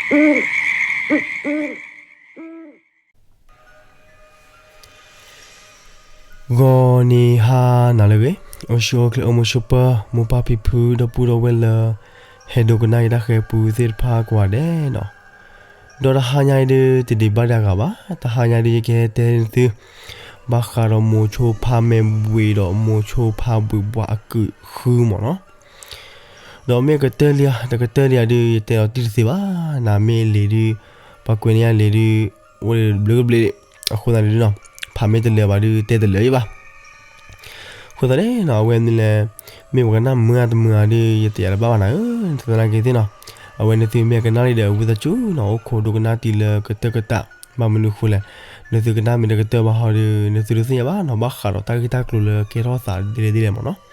ဂီၤနံၤဟါနၤလၢအဂ့ၤ, အိၣ်ဆူၣ်အိၣ်ချ့အိၣ်မုာ်ဆိးပၢၤ မိၢ်ပၢ်ဖံဖု ဒီပုၢ်ဒီဝဲၢ်လၢ ဟဲဒိကနၣ်က့ၤတၢ်ဃဲၤပူသ့ၣ်တဖၣ်ကိးဂၤဒဲးနီၤ, ဒီးတဟါညါအံၤဒုး တဒံးဘၣ်ဒံးအဂၤဘၣ်, တဟါညါဒုးယကဟဲတဲနသု ဘၣ်ဃးဒီးမိၤဆိဖါမဲာ်ဘှံးဒီးမိၤဆိဖါဘှံးဘှးအကုးဃုမ့ၢ်နီၤ. ဒီးမ့ၢ်ကတၢၢ်လံဧါ တကတၢၢ်လံဧါဒုး ယတဲအီၤတံၢ်တသ့ဘၣ်, နမ့ၢ်လံာ်ဒုး ပှၤကွဲးန့ၢ်ယၤလံာ်ဒုး အိၣ်ဒံးဘျုးကဘျ့, အဃိသတးန့ၣ်ဒုးနီၤ ဖးမ့ၢ်တလၢာ်ဘၣ်ဒုး တဲတလၢာ်ယဘၣ်. အဃိသတးန့ၣ်နီၤ အဝဲမ့ၢ်လဲၣ်, မ့ၢ်ပှၤကနၣ်မုာ်ဧါတမုာ်ဧါဒုး ယတဲယၤတဘၣ်ဘၣ်နၤဧၢ, သနာ်က့သ့ၣ်နီၤ, အဝဲနသုမ့ၢ်ကနၣ်လံဒီး ဝံသးစူၤနီၤ အိၣ်ခိးဒိကနၣ်တုၤလၢကတၢၢ်ကတၢၢ်, ဘၣ်မနုၤဃိလဲၣ်, နသုကနၣ်မ့ၢ်တကတၢၢ်ဘၣ်ဟီဒုး နသုတသ့ၣ်ညါဘၣ်နီၤ ဘၣ်ဃးဒီးတၢ်ဂ့ၢ်တၢ်ကျိၤလၢကဲထီၣ်သးဒ်လဲၣ်ဒ်လဲၣ်မ့ၢ်နီၤ.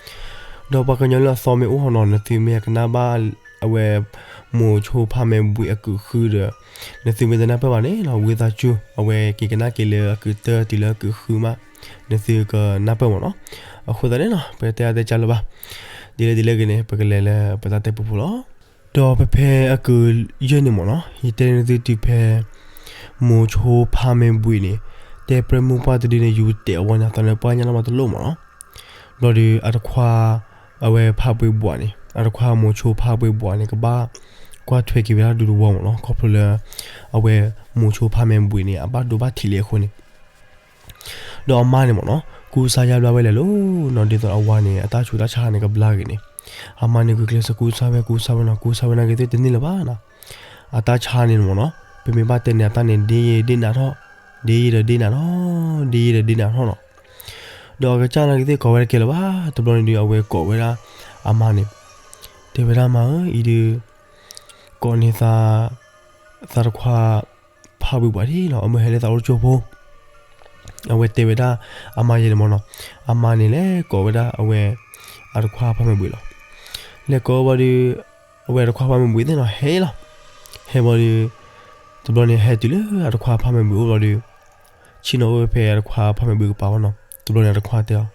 ဒီးပှၤကညီလၢအသီမ့ၢ်အိၣ်ဟီနီၤ နသုမ့ၢ်ကနၣ်ဘၣ် အဝဲ မိၤဆိဖါမဲာ်ဘှံးအကုးဃုဒီး နသုမ့ၢ်တနၢ်ပၢၢ်ဘၣ်န့ၣ်နီၤ ဝံသးစူၤ အဝဲက့ၤကနၣ်က့ၤလၢအကုးတၢတုၤလၢအကုးဃုမး နသုကနၢ်ပၢၢ်မ့ၢ်နီၤ. အဃိသတးန့ၣ်နီၤ ပတဲအါတဲကၢလၢၤဘၣ်, ဒ်လဲၣ်ဒ်လဲၣ်ဂ့ၤန့ၣ် ပကလဲၤလၢပတၢ်တဲပူဖိလီၤ. ဒီးဖဲဖဲအကုးယဲၢ်န့ၣ်မ့ၢ်နီၤ ယတဲနသုတုၤဖဲ မိၤဆိဖါမဲာ်ဘှံးန့ၣ် တဲပြဲမိၢ်ပှၢ်တဒုန့ၣ် ယူၤတဲာ်အဝဲန့ၣ် အသးနၢပှၢ်ညၣ်လီၤမးတလိၣ်မ့ၢ်နီၤ. ဘျီဒီးအတခွါ အဝဲဖါဘှံးဘှးန့ၣ် အတခွါမိၤဆိဖါဘှံးဘှးန့ၣ် ကဘၣ်ကွၢ်ထွဲက့ၤဝဲဒၣ်ဒူတဝီမ့ၢ်နီၤ ခီဖျိလၢ အဝဲမိၤဆိဖါမဲာ်ဘှံးန့ၣ် အဘၣ်ဒိဘၣ်ထံးလံအဃိန့ၣ် ဒီးအမါန့ၣ်မ့ၢ်နီၤ ကူစါယါဘျါဝဲလဲၣ်လီၤနီၤ ဒ်သိးအဝၤန့ၣ် အတၢ်ဆူးတၢ်ဆါန့ၣ် ကဘျါက့ၤန့ၣ် အမါန့ၣ်ဂုာ်ကျဲးစၢးကူစါဝဲကူစါဝဲနီၤ ကူစါဝဲနာ်က့ၤသ့ၣ်တန့ၢ်လၢၤဘၣ်နီၤ. အတၢ်ဆါန့ၣ်မ့ၢ်နီၤ ပမ့ၢ်ဘၣ်တဲန့ၣ် အတၢ်န့ၣ် ဒ့ယဲဒ့နးထီၣ် ဒ့ယဲဒီးဒ့နးထီၣ် ဒ့ယဲဒီးဒ့နးထီၣ်နီၤ. ဒီးအကစၢ်နာ်က့ၤသ့ၣ်ကိးဝဲတကဲလၢၤဘၣ် တဘျီန့ၣ်ဒုး အဝဲကိးဝဲဒၣ်အမါန့ၣ် တဲဝဲဒၣ်မါဧၢ အံၤဒုး ကိးန့ၢ်သး သးတခွါ ဖါဘှံးဘှးဒံးနီၤ အမ့ၢ်ဟဲလၢသးအိၣ်တကၠိဖိ အဝဲတဲဝဲဒၣ်အမါယဲန့ၣ်မ့ၢ်နီၤ အမါန့ၣ်လဲၤကိးဝဲဒၣ်အဝဲ အတခွါဖါမဲာ်ဘှံးလီၤ. လဲၤကိးဘၣ်ဒီး အဝဲအတခွါဖါမဲာ်ဘှံးသ့ၣ်နီၤ ဟဲလီၤ. ဟဲဘၣ်ဒီး တဘျီန့ၣ်ဟဲတုၤလၢအတခွါဖါမဲာ်ဘှံးအိၣ်ဘျီဒီး ဆ့ၣ်နီၤအိၣ်ဝဲဖဲအတခွါဖါမဲာ်ဘှံးကပၤဘၣ်နီၤ တဘျီန့ၣ်အတခွါတဲအီၤ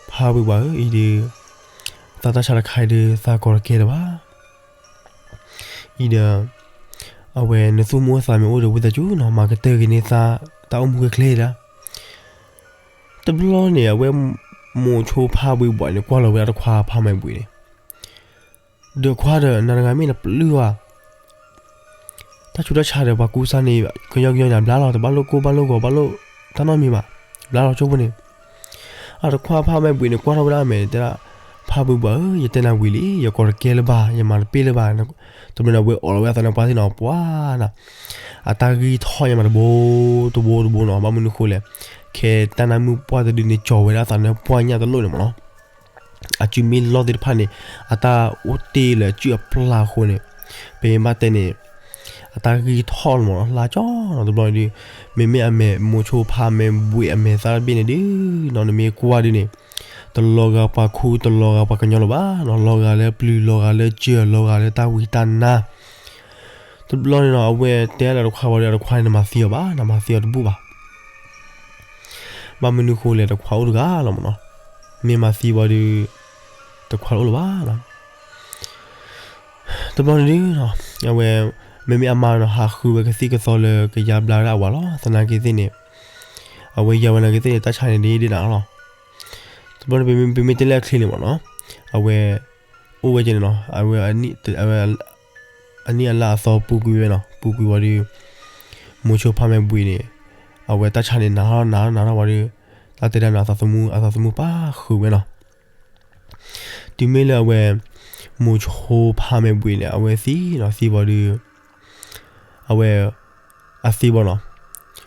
ဖါဘှံးဘှးဧၢ အံၤဒုး သးတၢ်ဆါတခါအံၤဒုး သးကိးတကဲလၢၤဘၣ် အံၤဒီး အဝဲနသူၣ်မုာ်သးမုာ်အိၣ်ဒီးဝံသးစူၤနီၤ မၤကတၢၢ်က့ၤန့ၢ်သး တၢ်အိၣ်မူကျဲကျဲဒၣ် တဘျီန့ၣ် အဝဲ မိၤဆိဖါဘှံးဘှးန့ၣ် ကွၢ်လီၤဝဲဒၣ်တခွါဖါမဲာ်ဘှံးန့ၣ် ဒီးခွါဒီး နၤတဂၤမ့ၢ်နပျုၢ်ဘၣ် တၢ်ဆူးတၢ်ဆါဒီးပှၤကူစါန့ၣ် ကညီကညီညါဘျါလီၤ တဘၣ်လိၣ်ကိၢ်ဘၣ်လိၣ်ဂီၤ ဘၣ်လိၣ်တၢ်နီတမံၤဘၣ် ဘျါလီၤကၠိဖိန့ၣ် အတခွါဖါမဲာ်ဘှံးန့ၣ် ကွၢ်ထီၣ်ဝဲဒၣ်အမဲာ်န့ၣ် တဲဒၣ် ဖါဘှံးဘှးဧၢ ယတဲနၤဝံၤလံ ယကိးတကဲလၢၤဘၣ် ယမၤတပ့ၢ်လၢၤဘၣ် တဘျီန့ၣ် အဝဲအိးလီၤဝဲအသးနၢပှၢ်သ့ၣ်နီၤ ပှၤနၤ အတၢ်ဂံၢ်ထီၣ်ညါမးတဘိတဘိတဘိနီၤ ဘၣ်မနုၤဃိလဲၣ် ခဲတၢ်နၢမုၢ်ပှၢ်တဒုန့ၣ် ကၠီၤဝဲဒၣ်အသးနၢပှၢ်ညၣ်တလိၣ်န့ၣ်မ့ၢ်နီၤ အစုမ့ၢ်လီၢ်သ့ၣ်တဖၣ်န့ၣ် အတၢ်အိၣ်တ့ၢ်လၢအစုအပျၢ်အဃိန့ၣ် ပမ့ၢ်ဘၣ်တဲန့ၣ် အတၢ်ဂံၢ်ထီၣ်လီၤမ့ၢ်နီၤ လါကၠီနီၤ တဘျီန့ၣ်ဒုး မ့မ့ၢ်အမဲာ် မိၤဆိဖါမဲာ်ဘှံးအမဲာ်သၣ်တဘ့ၣ်န့ၣ်ဒုးနီၤ နမ့ၢ်ကွၢ်ဒုးန့ၣ် တလီၤဂာ်ပှၤခူ တလီၤဂာ်ပှၤကညီလၢၤဘၣ်နီၤ လီၤဂာ်လၢပျုၤ လီၤဂာ်လၢစၢၤ လီၤဂာ်လၢတၢ်ဝံတၢ်နါ တဘျီန့ၣ်နီၤ အဝဲတဲဒၣ်တခွါဝံၤဒီး တခွါန့ၣ် နမၤသံအီၤဘၣ် နမၤသံအီၤတဘူၣ်ဘၣ် ဘၣ်မနုၤဃိလဲၣ် တခွါအိၣ်တဂၤလီၤမ့ၢ်နီၤ မ့ၢ်မၤသံဝံၤဒီး တခွါတအိၣ်လၢၤဘၣ်နီၤ တဘျီန့ၣ်ဒုး အဝဲ မ့မ့ၢ်အမါနီၤ ဟးဃုဝဲကသံၣ်ကသီလၢကယါဘျါဝဲဒၣ်အဝၤလီၤ သနာ်က့သ့ၣ်န့ၣ် အဝဲယါဝဲနာ်က့သ့ၣ်န့ၣ် တၢ်ဆါန့ၣ်ဒ်ဒ်နၤလီၤ တဘျီန့ၣ် ပမ့ၢ်တဲလၢအချ့န့ၣ်မ့ၢ်နီၤ အဝဲ အိၣ်ဝဲက့ၤန့ၣ်နီၤ အဝဲ အနံၣ်အလါအသီပူၤကွံာ်ဝဲနီၤ ပူၤကွံာ်ဝံၤဒီး မိၤဆိဖါမဲာ်ဘှံးန့ၣ် အဝဲတၢ်ဆါန့ၣ် နးထီၣ်နးထီၣ်နးထီၣ်ဝံၤဒီး တၢ်တဲဒၣ်နီၤ အသးသမူ အသးသမူပာ်ဃုာ်ဝဲနီၤ တုၤမ့ၢ်လၢအဝဲ မိၤဆိဖါမဲာ်ဘှံးန့ၣ် အဝဲသံနီၤ သံဘၣ်ဒီး အဝဲ အသံဘၣ်နီၤ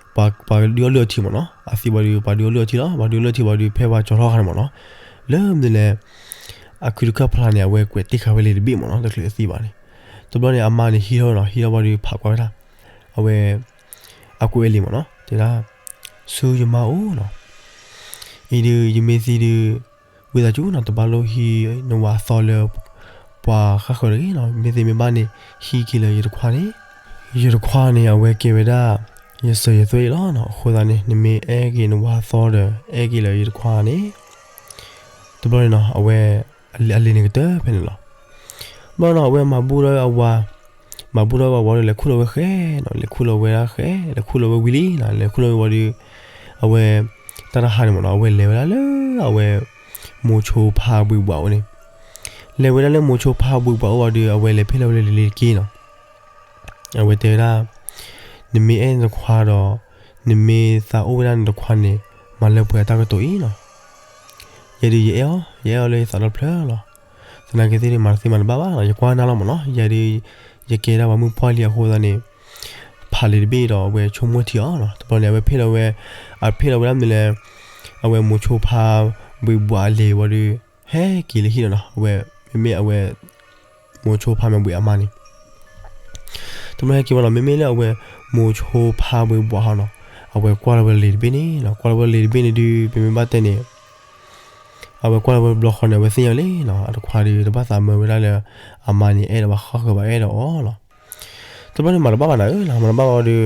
ပှၤ ပှၤဒုးအီၣ်လုၢ်အီထံမ့ၢ်နီၤ အသံဘၣ်ဒီး ပှၤဒုးအီၣ်လုၢ်အီထံလီၤ ပှၤဒုးအီၣ်လုၢ်အီထံဘၣ်ဒီး ဖဲပှၤကၠီၤထီၣ်အခါန့ၣ်မ့ၢ်နီၤ လၢမနုၤလဲၣ် အခုတခါဖျါန့ၣ် အဝဲကွဲးတ့ၢ်ဃာ်ဝဲလံာ်တဘ့ၣ်မ့ၢ်နီၤ တချုးအသံဘၣ်န့ၣ် တဘျီန့ၣ် အမါန့ၣ်ဟံးထီၣ်ဝဲနီၤ ဟံးထီၣ်ဘၣ်ဒီး ဖးကွၢ်ဝဲဒၣ် အဝဲ အကွဲးဝဲလံာ်မ့ၢ်နီၤ တဲဒၣ် ဆူယမါအိၣ်နီၤ အံၤဒုး ယမ့ၢ်သံဒုး ဝံသးစူၤနီၤ တဘၣ်လိၣ်ဟံးနဝၤသီလၢ ပှၤဃၣ်ဃၢၤတဂ့ၤနီၤ မ့ၢ်သ့မ့ၢ်ဘၣ်န့ၣ် ဟံးက့ၤလၢယတခွါန့ၣ် ယတခွါန့ၣ် အဝဲကဲဝဲဒၣ် ယစၢၤယသွဲၣ်အံၤလီၤနီၤ အဃိသတးန့ၣ် နမ့ၢ်အဲၣ်က့ၤနဝၤသီဒီး အဲၣ်က့ၤလၢယတခွါန့ၣ် တဘျီန့ၣ်နီၤ အဝဲ အလံာ်န့ၣ်ကတၢၢ်ဖဲန့ၣ်လီၤ ဘျီနီၤ အဝဲမၤဘူၣ်ဒီးအဝၤ မၤဘူၣ်ထီၣ်ဝဲဝံၤဒီး လဲၤခူၣ်လီၤဝဲဃဲနီၤ, လဲၤခူၣ်လီၤဝဲဒၣ်ဃဲ, လဲၤခူၣ်လီၤဝဲဝံၤလံနီၤ, လဲၤခူၣ်လီၤဝံၤဝံၤဒီး အဝဲ တၢ်တဟါန့ၣ်မ့ၢ်နီၤ, အဝဲလဲၤဝဲဒၣ်လၢ အဝဲ မိၤဆိဖါဘှံးဘှးအအိၣ်န့ၣ်, လဲၤဝဲဒၣ်လၢမိၤဆိဖါဘှံးဘှးအအိၣ်ဝံၤဒီး အဝဲလဲၤဖ့ၣ်လီၤဝဲလၢလံၤတက့ၢ်နီၤ. အဝဲတဲဝဲဒၣ်, နမ့ၢ်အဲၣ်နခွါဒီး နမ့ၢ်သးအိၣ်ဝဲဒၣ်နတခွါန့ၣ် မၤလၢပှဲၤအတၢ်ကတိၤအံၤနီၤ. ယဲဒုးယအဲၣ်အီၤ, ယအဲၣ်အီၤလၢယသးဒီဖျၢၣ်လီၤ. သနာ်က့သ့ၣ်န့ၣ် မၤတသ့မၤတဘၣ်ဘၣ်နီၤ, ယကွၢ်နၤလီၤမ့ၢ်နီၤ, ယဲဒုး ယကဲဒၣ်ပှၤမုၣ်ပှၢ်လံအဃိသတးန့ၣ် ဖးလံာ်တဘ့ၣ်ဒီးအဝဲဆိကမိၣ်ထံအီၤနီၤ. တဘျီန့ၣ် အဝဲဖ့ၣ်လီၤဝဲ, အဖ့ၣ်လီၤဝဲဒၣ်မနုၤလဲၣ်, အဝဲမိၤဆိဖါဘှံးဘှးအလံာ်ဝံၤဒီး ဟဲက့ၤလၢဟံၣ်လီၤနီၤ. အဝဲ မ့မ့ၢ်အဝဲ မိၤဆိဖါမဲာ်ဘှံးအမါန့ၣ် တဘျီဟဲက့ၤဝဲလီၤ, မ့မ့ၢ်လၢအဝဲ မိၤဆိဖါဘှံးဘှးဟီနီၤ, အဝဲကွၢ်လီၤဝဲလံာ်တဘ့ၣ်န့ၣ်နီၤ, ကွၢ်လီၤဝဲလံာ်တဘ့ၣ်န့ၣ်ဒုး ပမ့ၢ်ဘၣ်တဲန့ၣ် အဝဲကွၢ်လီၤဝဲတဘျီဃီန့ၣ် အဝဲသ့ၣ်ညါလံနီၤ, အတခွါဒုး တဘၣ်သးမၢဝဲဒၣ်လၢ အမါန့ၣ် အဲၣ်ဒိးဘၣ်ဃၣ်ဃၢၤဘၣ်အဲၣ်ဒိးအီၤလီၤ. တဘျီန့ၣ် မၤတဘၣ်ဘၣ်နၤဧၢနီၤ, မၤတဘၣ်ဘၣ်ဒီး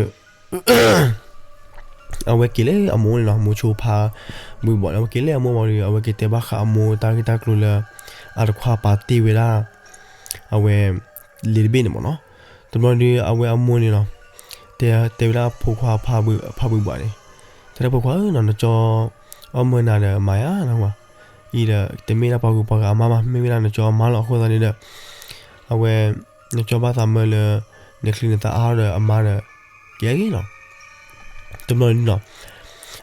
အဝဲက့ၤလၢအမိၢ်န့ၣ်နီၤ, မိၤဆိဖါဘှံးဘှးန့ၣ် အဝဲက့ၤလၢအမိၢ်ဝံၤဒီး အဝဲက့ၤတဲဘၣ်ဃးအမိၢ်တၢ်ဂ့ၢ်တၢ်ကျိၤလၢ အတခွါပာ်တ့ၢ်ဝဲဒၣ် အဝဲ လံာ်တဘ့ၣ်န့ၣ်မ့ၢ်နီၤ. တဘျီဒီး အဝဲအမိၢ်န့ၣ်နီၤ တဲ တဲဝဲဒၣ်အဖိခွါဖါဘှံး ဖါဘှံးဘှးန့ၣ်, တဲဒၣ်ဖိခွါဧၢနီၤ, နကၠီအီၣ်မၢနၤဒီးမၤယါနီၤ, အံၤဒီး တမ့ၢ်ဒၣ်ပှၤဂုၤပှၤဂၤအမါဘၣ်, မ့မ့ၢ်ဒၣ်နကၠီအမါလီၤ. အဃိသတးန့ၣ်ဒီး အဝဲ နကၠီဘၣ်သးမၢလၢ နချံနသၣ်အါထီၣ်ဒီးအမါဒီး ကဲဂ့ၤနီၤ. တဘျီန့ၣ်နီၤ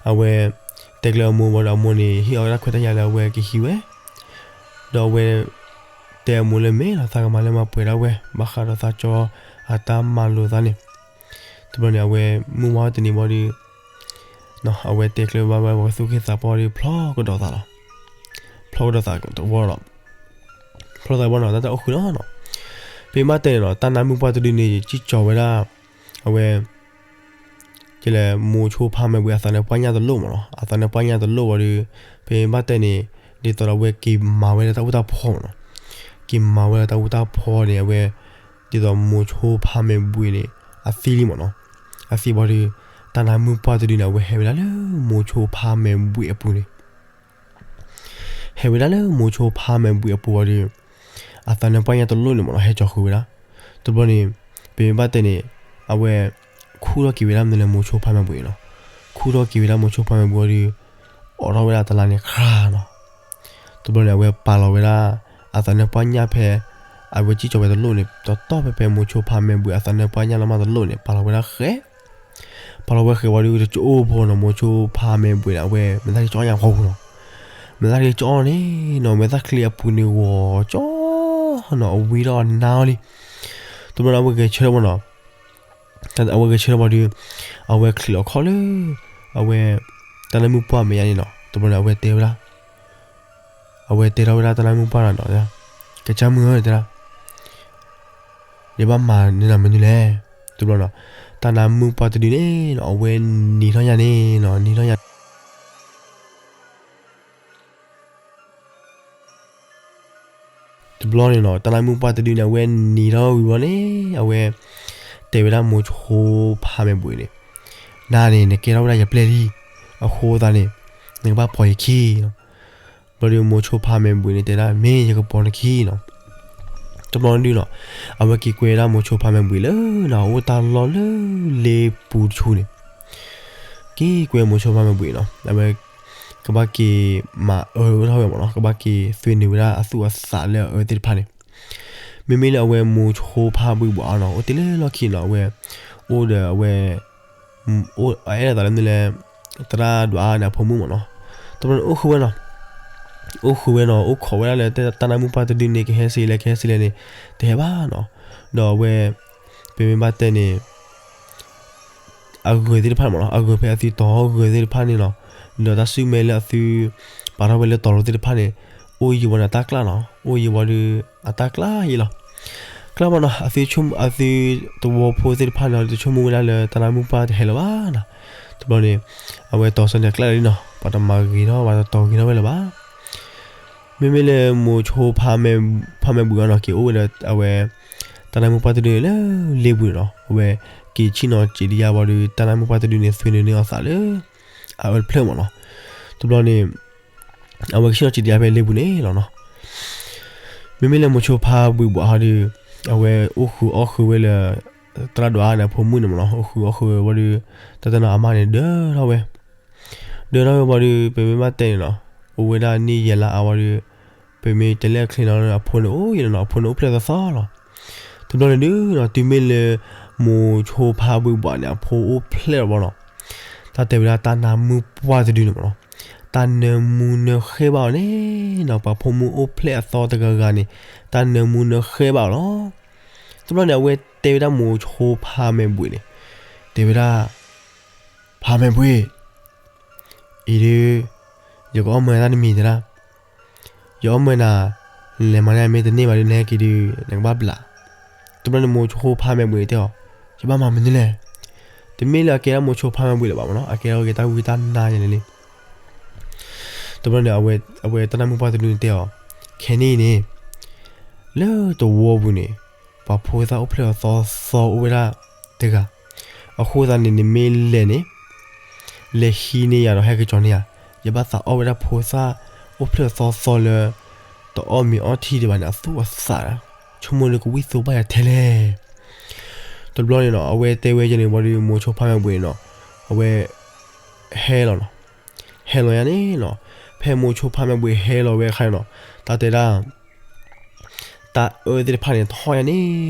အဝဲ တဲကျၢၤအမိၢ်ဝံၤဒီး အမိၢ်န့ၣ် ဟ့ၣ်အီၤဝဲဒၣ်ခွဲးတၢ်ယာ်လၢအဝဲကဟံးဝဲ, ဒီးအဝဲ တဲအမိၢ်လၢ မ့ၢ်နီၤ သးကမၤလၢမၤပှဲၤဒၣ်ဝဲ ဘၣ်ဃးဒီးသးကၠီအတၢ်မၤလိာ်သးန့ၣ်. တဘျီန့ၣ် အဝဲမုၢ်ဝါတနံၤဘၣ်ဒီး အဝဲတဲကျၢၤဘၣ်ဝဲ ပှၤကသူၣ်က့သးပှၢ်ဒီး ဖျီကဒီးသးလီၤ. ဖျီကဒီးသးတဝီလီၤ. ဖျီသးတဝီနီၤ တၢ်တအိၣ်ဃုာ်လီၤနီၤ. ပမ့ၢ်ဘၣ်တဲန့ၣ်နီၤ တၢ်နါမုၢ်ပှၢ်တဒုန့ၣ် စံၣ်ကၠီၤဝဲဒၣ် အဝဲ ကလဲၤ မိၤဆိဖါမဲာ်ဘှံးအသးနါပှၢ်ညၣ်တလိၣ်မ့ၢ်နီၤ, အသးနါပှၢ်ညၣ်တလိၣ်ဝံၤဒီး ပမ့ၢ်ဘၣ်တဲန့ၣ် ဒ်သိးဒီးအဝဲက့ၤမၤဝဲလၢတၢ်အူတၢ်ဖီမ့ၢ်နီၤ. က့ၤမၤဝဲလၢတၢ်အူတၢ်ဖီန့ၣ် အဝဲ ဒ်သိးမိၤဆိဖါမဲာ်ဘှံးန့ၣ် အသံလံမ့ၢ်နီၤ. အသံဝံၤဒီး တၢ်နါမုၢ်ပှၢ်တဒုန့ၣ် အဝဲဟဲဝဲဒၣ်လၢမိၤဆိဖါမဲာ်ဘှံးအပူၤန့ၣ် ဟဲဝဲဒၣ်လၢမိၤဆိဖါမဲာ်ဘှံးအပူၤဝံၤဒီး အသးနါပှၢ်ညၣ်တလိၣ်န့ၣ်မ့ၢ်နီၤ ဟဲကၠီၤဃုာ်ဝဲဒၣ်. တဘျီန့ၣ် ပမ့ၢ်ဘၣ်တဲန့ၣ် အဝဲ ခူၣ်ထီၣ်က့ၤဝဲဒၣ်မနုၤလဲၣ် မိၤဆိဖါမဲာ်ဘှံးနီၤ. ခူၣ်ထီၣ်က့ၤဝဲဒၣ်မိၤဆိဖါမဲာ်ဘှံးဝံၤဒီး အိးထီၣ်ဝဲဒၣ်တလါန့ၣ် ခရၣ်နီၤ. တဘျီန့ၣ် အဝဲပာ်လီၤဝဲဒၣ် အသးနါပှၢ်ညၣ်ဖဲ အဝဲစံၣ်ကၠီၤဝဲတလိၣ်န့ၣ် တီတီဖဲဖဲမိၤဆိဖါမဲာ်ဘှံးအသးနါပှၢ်ညၣ်လီၤမၢ်တလိၣ်န့ၣ် ပာ်လီၤဝဲဒၣ်ဃဲ ပာ်လီၤဝဲဃဲဝံၤဒီး တကၠိအိၣ်ဖိနီၤ မိၤဆိဖါမဲာ်ဘှံးန့ၣ် အဝဲမဲာ်သၣ်ချံကၠီအီၣ်ညၣ်ဃီပူၤနီၤ. မဲာ်သၣ်ချံကၠီအီၣ်န့ၣ်နီၤ မဲာ်သၣ်ချံအပူၤန့ၣ်ဂီၤကၠီနီၤ အဝံထီၣ်အနါအီၤလံ. တဘျီန့ၣ် အဝဲဂဲၤဆၢထၢၣ်ဝဲနီၤ အဝဲဂဲၤဆၢထၢၣ်ဝံၤဒီး အဝဲချံးလီၤခီၣ်လၢ အဝဲ တၢ်နါမုၢ်ပှၢ်မဲာ်ညါန့ၣ်နီၤ. တဘျီန့ၣ် အဝဲတဲဝဲဒၣ် အဝဲတဲထီၣ်ဝဲဒၣ်တၢ်နါမုၢ်ပှၢ်နီၤ ကစၢ်မုၢ်ဧၢ တဲဒၣ် ယဘၣ်မၤနၤမနုၤလဲၣ်. တဘျီနီၤ တၢ်နါမုၢ်ပှၢ်တဒုန့ၣ်နီၤ အဝဲနံၤထီၣ်ညါန့ၣ်နီၤ နံၤထီၣ်ညါ တဘျီန့ၣ်နီၤ တၢ်နါမုၢ်ပှၢ်တဒုန့ၣ် အဝဲနံၤထီၣ်ဝံၤဘၣ်န့ၣ် အဝဲ တဲဝဲဒၣ်မိၤဆိဖါမဲာ်ဘှံးန့ၣ် နၤန့ၣ် နကဲထီၣ်ဝဲဒၣ်ယပျဲၢ်လံ. အဃိသတးန့ၣ် နကဘၣ်ပိာ်ယခံနီၤ. ဘျီဒီးမိၤဆိဖါမဲာ်ဘှံးန့ၣ် တဲဒၣ် မ့ၢ်ယကပိာ်နခံနီၤ. တဘျီန့ၣ်နီၤ အဝဲက့ၤကွဲဒၣ်မိၤဆိဖါမဲာ်ဘှံးလၢနီၤ အအိၣ်တၢ်လီၢ်လၢလ့ပူၤတဆူန့ၣ် က့ၤကွဲမိၤဆိဖါမဲာ်ဘှံးနီၤ အဝဲ ကဘၣ်က့ၤမၤအၢထီၣ်ဝဲမ့ၢ်နီၤ ကဘၣ်က့ၤသွ့နုာ်ဝဲဒၣ်အသူၣ်အသးလၢအအၢသ့ၣ်တဖၣ်န့ၣ် မ့မ့ၢ်လၢအဝဲမိၤဆိဖါဘှံးဘှးနီၤ အိၣ်တ့ၢ်လၢလီၢ်ခံနီၤ အဝဲ အိၣ်ဒီးအဝဲ အဲၣ်ဒိးသးလၢမနုၤလဲၣ် သရၣ်ဒွးအါန့ၣ်အဖိမုၣ်မ့ၢ်နီၤ တဘျီန့ၣ်အိၣ်ဃုာ်ဝဲနီၤ အိၣ်ဃုာ်ဝဲနီၤ အိၣ်ခိးဝဲဒၣ်လၢတၢ်နါမုၢ်ပှၢ်တဒုန့ၣ် ကဟဲစ့လဲၣ် ကဟဲစ့လဲၣ်န့ၣ် တဟဲဘၣ်နီၤ ဒီးအဝဲ ပမ့ၢ်ဘၣ်တဲန့ၣ် အဂုၤသ့ၣ်တဖၣ်န့ၣ်မ့ၢ်နီၤ အဂုၤဖဲအသုတီၤဂုၤသ့ၣ်တဖၣ်န့ၣ်နီၤ ဒီးတၢ်စုမ့ၢ်လၢအသု ပာ်ထီၣ်ဝဲလၢတီၤလိၤသ့ၣ်တဖၣ်န့ၣ် အိၣ်ယံၤဝံၤဒီးတၢ်ကျၢ်နီၤ အိၣ်ယံၤဝံၤဒီး အတၢ်ကျၢ်ယံၤလီၤ ကျၢ်ဘၣ်နီၤ အသုဆိကမိၣ် အသုသဝီဖိသ့ၣ်တဖၣ်န့ၣ် တဆိကမိၣ်ဝဲဒၣ်လၢတၢ်နါမုၢ်ပှၢ်တဟဲလၢၤဘၣ်နီၤ တဘျီန့ၣ် အဝဲတီၤစၢၤန့ၣ်ကျၢ်လံနီၤ ပှၤတမၤဂ့ၤထီၣ် ပှၤတတီၤဂ့ၤထီၣ်ဝဲလၢၤဘၣ် မ့မ့ၢ်လၢမိၤဆိဖါမဲာ်ဘှံးအီၤနီၤ က့ၤအိၣ်ဝဲဒီးအဝဲ တၢ်နါမုၢ်ပှၢ်တဒုန့ၣ်လၢလ့ပူၤန့ၣ်နီၤ အဝဲက့ၤဆ့ၣ်နီၤစံးဒံးယါဝံၤဒီး တၢ်နါမုၢ်ပှၢ်တဒုန့ၣ် သွ့နုာ်န့ၢ်အသးလၢ အအၢတဖျၢၣ်မ့ၢ်နီၤ တဘျီန့ၣ် အဝဲကဆ့ၣ်နီၤစံးဒံးယါဖဲလ့ပူၤန့ၣ်လီၤနီၤ မ့မ့ၢ်လၢမိၤဆိဖါဘှံးဘှးဟီဒီး အဝဲအိၣ်ဃုာ်အီၣ်ဃုာ်ဝဲလၢ သရၣ်ဒိးအါန့ၣ် အဖိမုၣ်န့ၣ်မ့ၢ်နီၤ, အိၣ်ဃုာ်အီၣ်ဃုာ်ဝဲဘၣ်ဒီး တၢ်တနီၤအမါန့ၣ်ဒၢထီၣ်ဝဲ, ဒၢထီၣ်ဝဲဘၣ်ဒီး ပမ့ၢ်ဘၣ်တဲန့ၣ်နီၤ, အိၣ်ဝဲဒၣ်နံၣ်ယဲၢ်လါအါဝဲဒီး ပမ့ၢ်တဲလၢအချ့နီၤ အဖိန့ၣ်အိၣ်ယဲၢ်နီၤ, အဖိန့ၣ်အိၣ်ဖျဲၣ်သီသီလီၤ. တဘျီန့ၣ်ဒုးနီၤ တုၤမ့ၢ်လၢ မိၤဆိဖါဘှ့းဘှးန့ၣ် အဖိအိၣ်ဖျဲၣ်လီၤဘၣ်နီၤ, တၢ်တဲဝဲဒၣ်တၢ်နါမုၢ်ပှၢ်တဒုန့ၣ်မ့ၢ်နီၤ, တၢ်နၢမူနၢဃဲဘၣ်အီၤန့ၣ်နီၤ, ပှၤဖိမုၣ်အိၣ်ဖျဲၣ်အသီတဂၤဂၤန့ၣ် တၢ်နၢမူနၢဃဲဘၣ်အီၤလီၤ. တဘျီန့ၣ် အဝဲတဲဝဲဒၣ်မိၤဆိဖါမဲာ်ဘှ့းန့ၣ်, တဲဝဲဒၣ် ဖါမဲာ်ဘှ့း အံၤဒုး ယကအီၣ်မၢနၤတၢ်တမံၤတဲဒၣ်, ယအီၣ်မၢနၤ, လဲၤမၤန့ၢ်မ့ၢ်တန့ၢ်ဘၣ်ဒုး နဟဲက့ၤဒုး နကဘၣ်ဘျး. တဘျီန့ၣ်မိၤဆိဖါမဲာ်ဘှ့းတဲအီၤ, ယဘၣ်မၤမနုၤလဲၣ်. တမ့ၢ်လၢအကဲဒၣ်မိၤဆိဖါမဲာ်ဘှ့းလၢၤဘၣ်မ့ၢ်နီၤ, အကဲထီၣ်က့ၤတၢ်ဝံတၢ်နါယဲၢ်န့ၣ်လံ. တဘျီန့ၣ် အဝဲတၢ်နါမုၢ်ပှၢ်တဒုန့ၣ်တဲအီၤ, ခဲန့ၣ်အံၤန့ၣ် လၢတဝီပူၤန့ၣ် ပှၤဖိသၣ်အိၣ်ဖျဲၣ်အသီသီအိၣ်ဝဲဒၣ်တဂၤ, အဃိသတးန့ၣ် နမ့ၢ်လဲၤန့ၣ် လဲၤဟံးန့ၢ်ယၤဒီးဟဲက့ၤကၠီၤန့ၢ်ယၤ, ယဘၣ်သးအီၣ်ဝဲဒၣ်ဖိသၣ်အိၣ်ဖျဲၣ်အသီသီလၢ တအီၣ်မ့ၤအီထံဒံးဘၣ်န့ၣ် အသူၣ်အသး, ဆိကမိၣ်လၢကဝံၣ်သိဘၣ်ယၤထဲလဲၣ်. တဘျီန့ၣ်နီၤ အဝဲတဲဝဲယဲၢ်န့ၣ်ဝံၤဒီး မိၤဆိဖါမဲာ်ဘှ့းန့ၣ်နီၤ အဝဲ ဟဲလီၤနီၤ, ဟဲလီၤယါန့ၣ်နီၤ, ဖဲမိၤဆိဖါမဲာ်ဘှ့းဟဲလီၤဝဲအခါန့ၣ်နီၤ, တၢ်တဲဒၣ် တၢ်အၢသ့ၣ်တဖၣ်န့ၣ်ထီၣ်ယါန့ၣ်န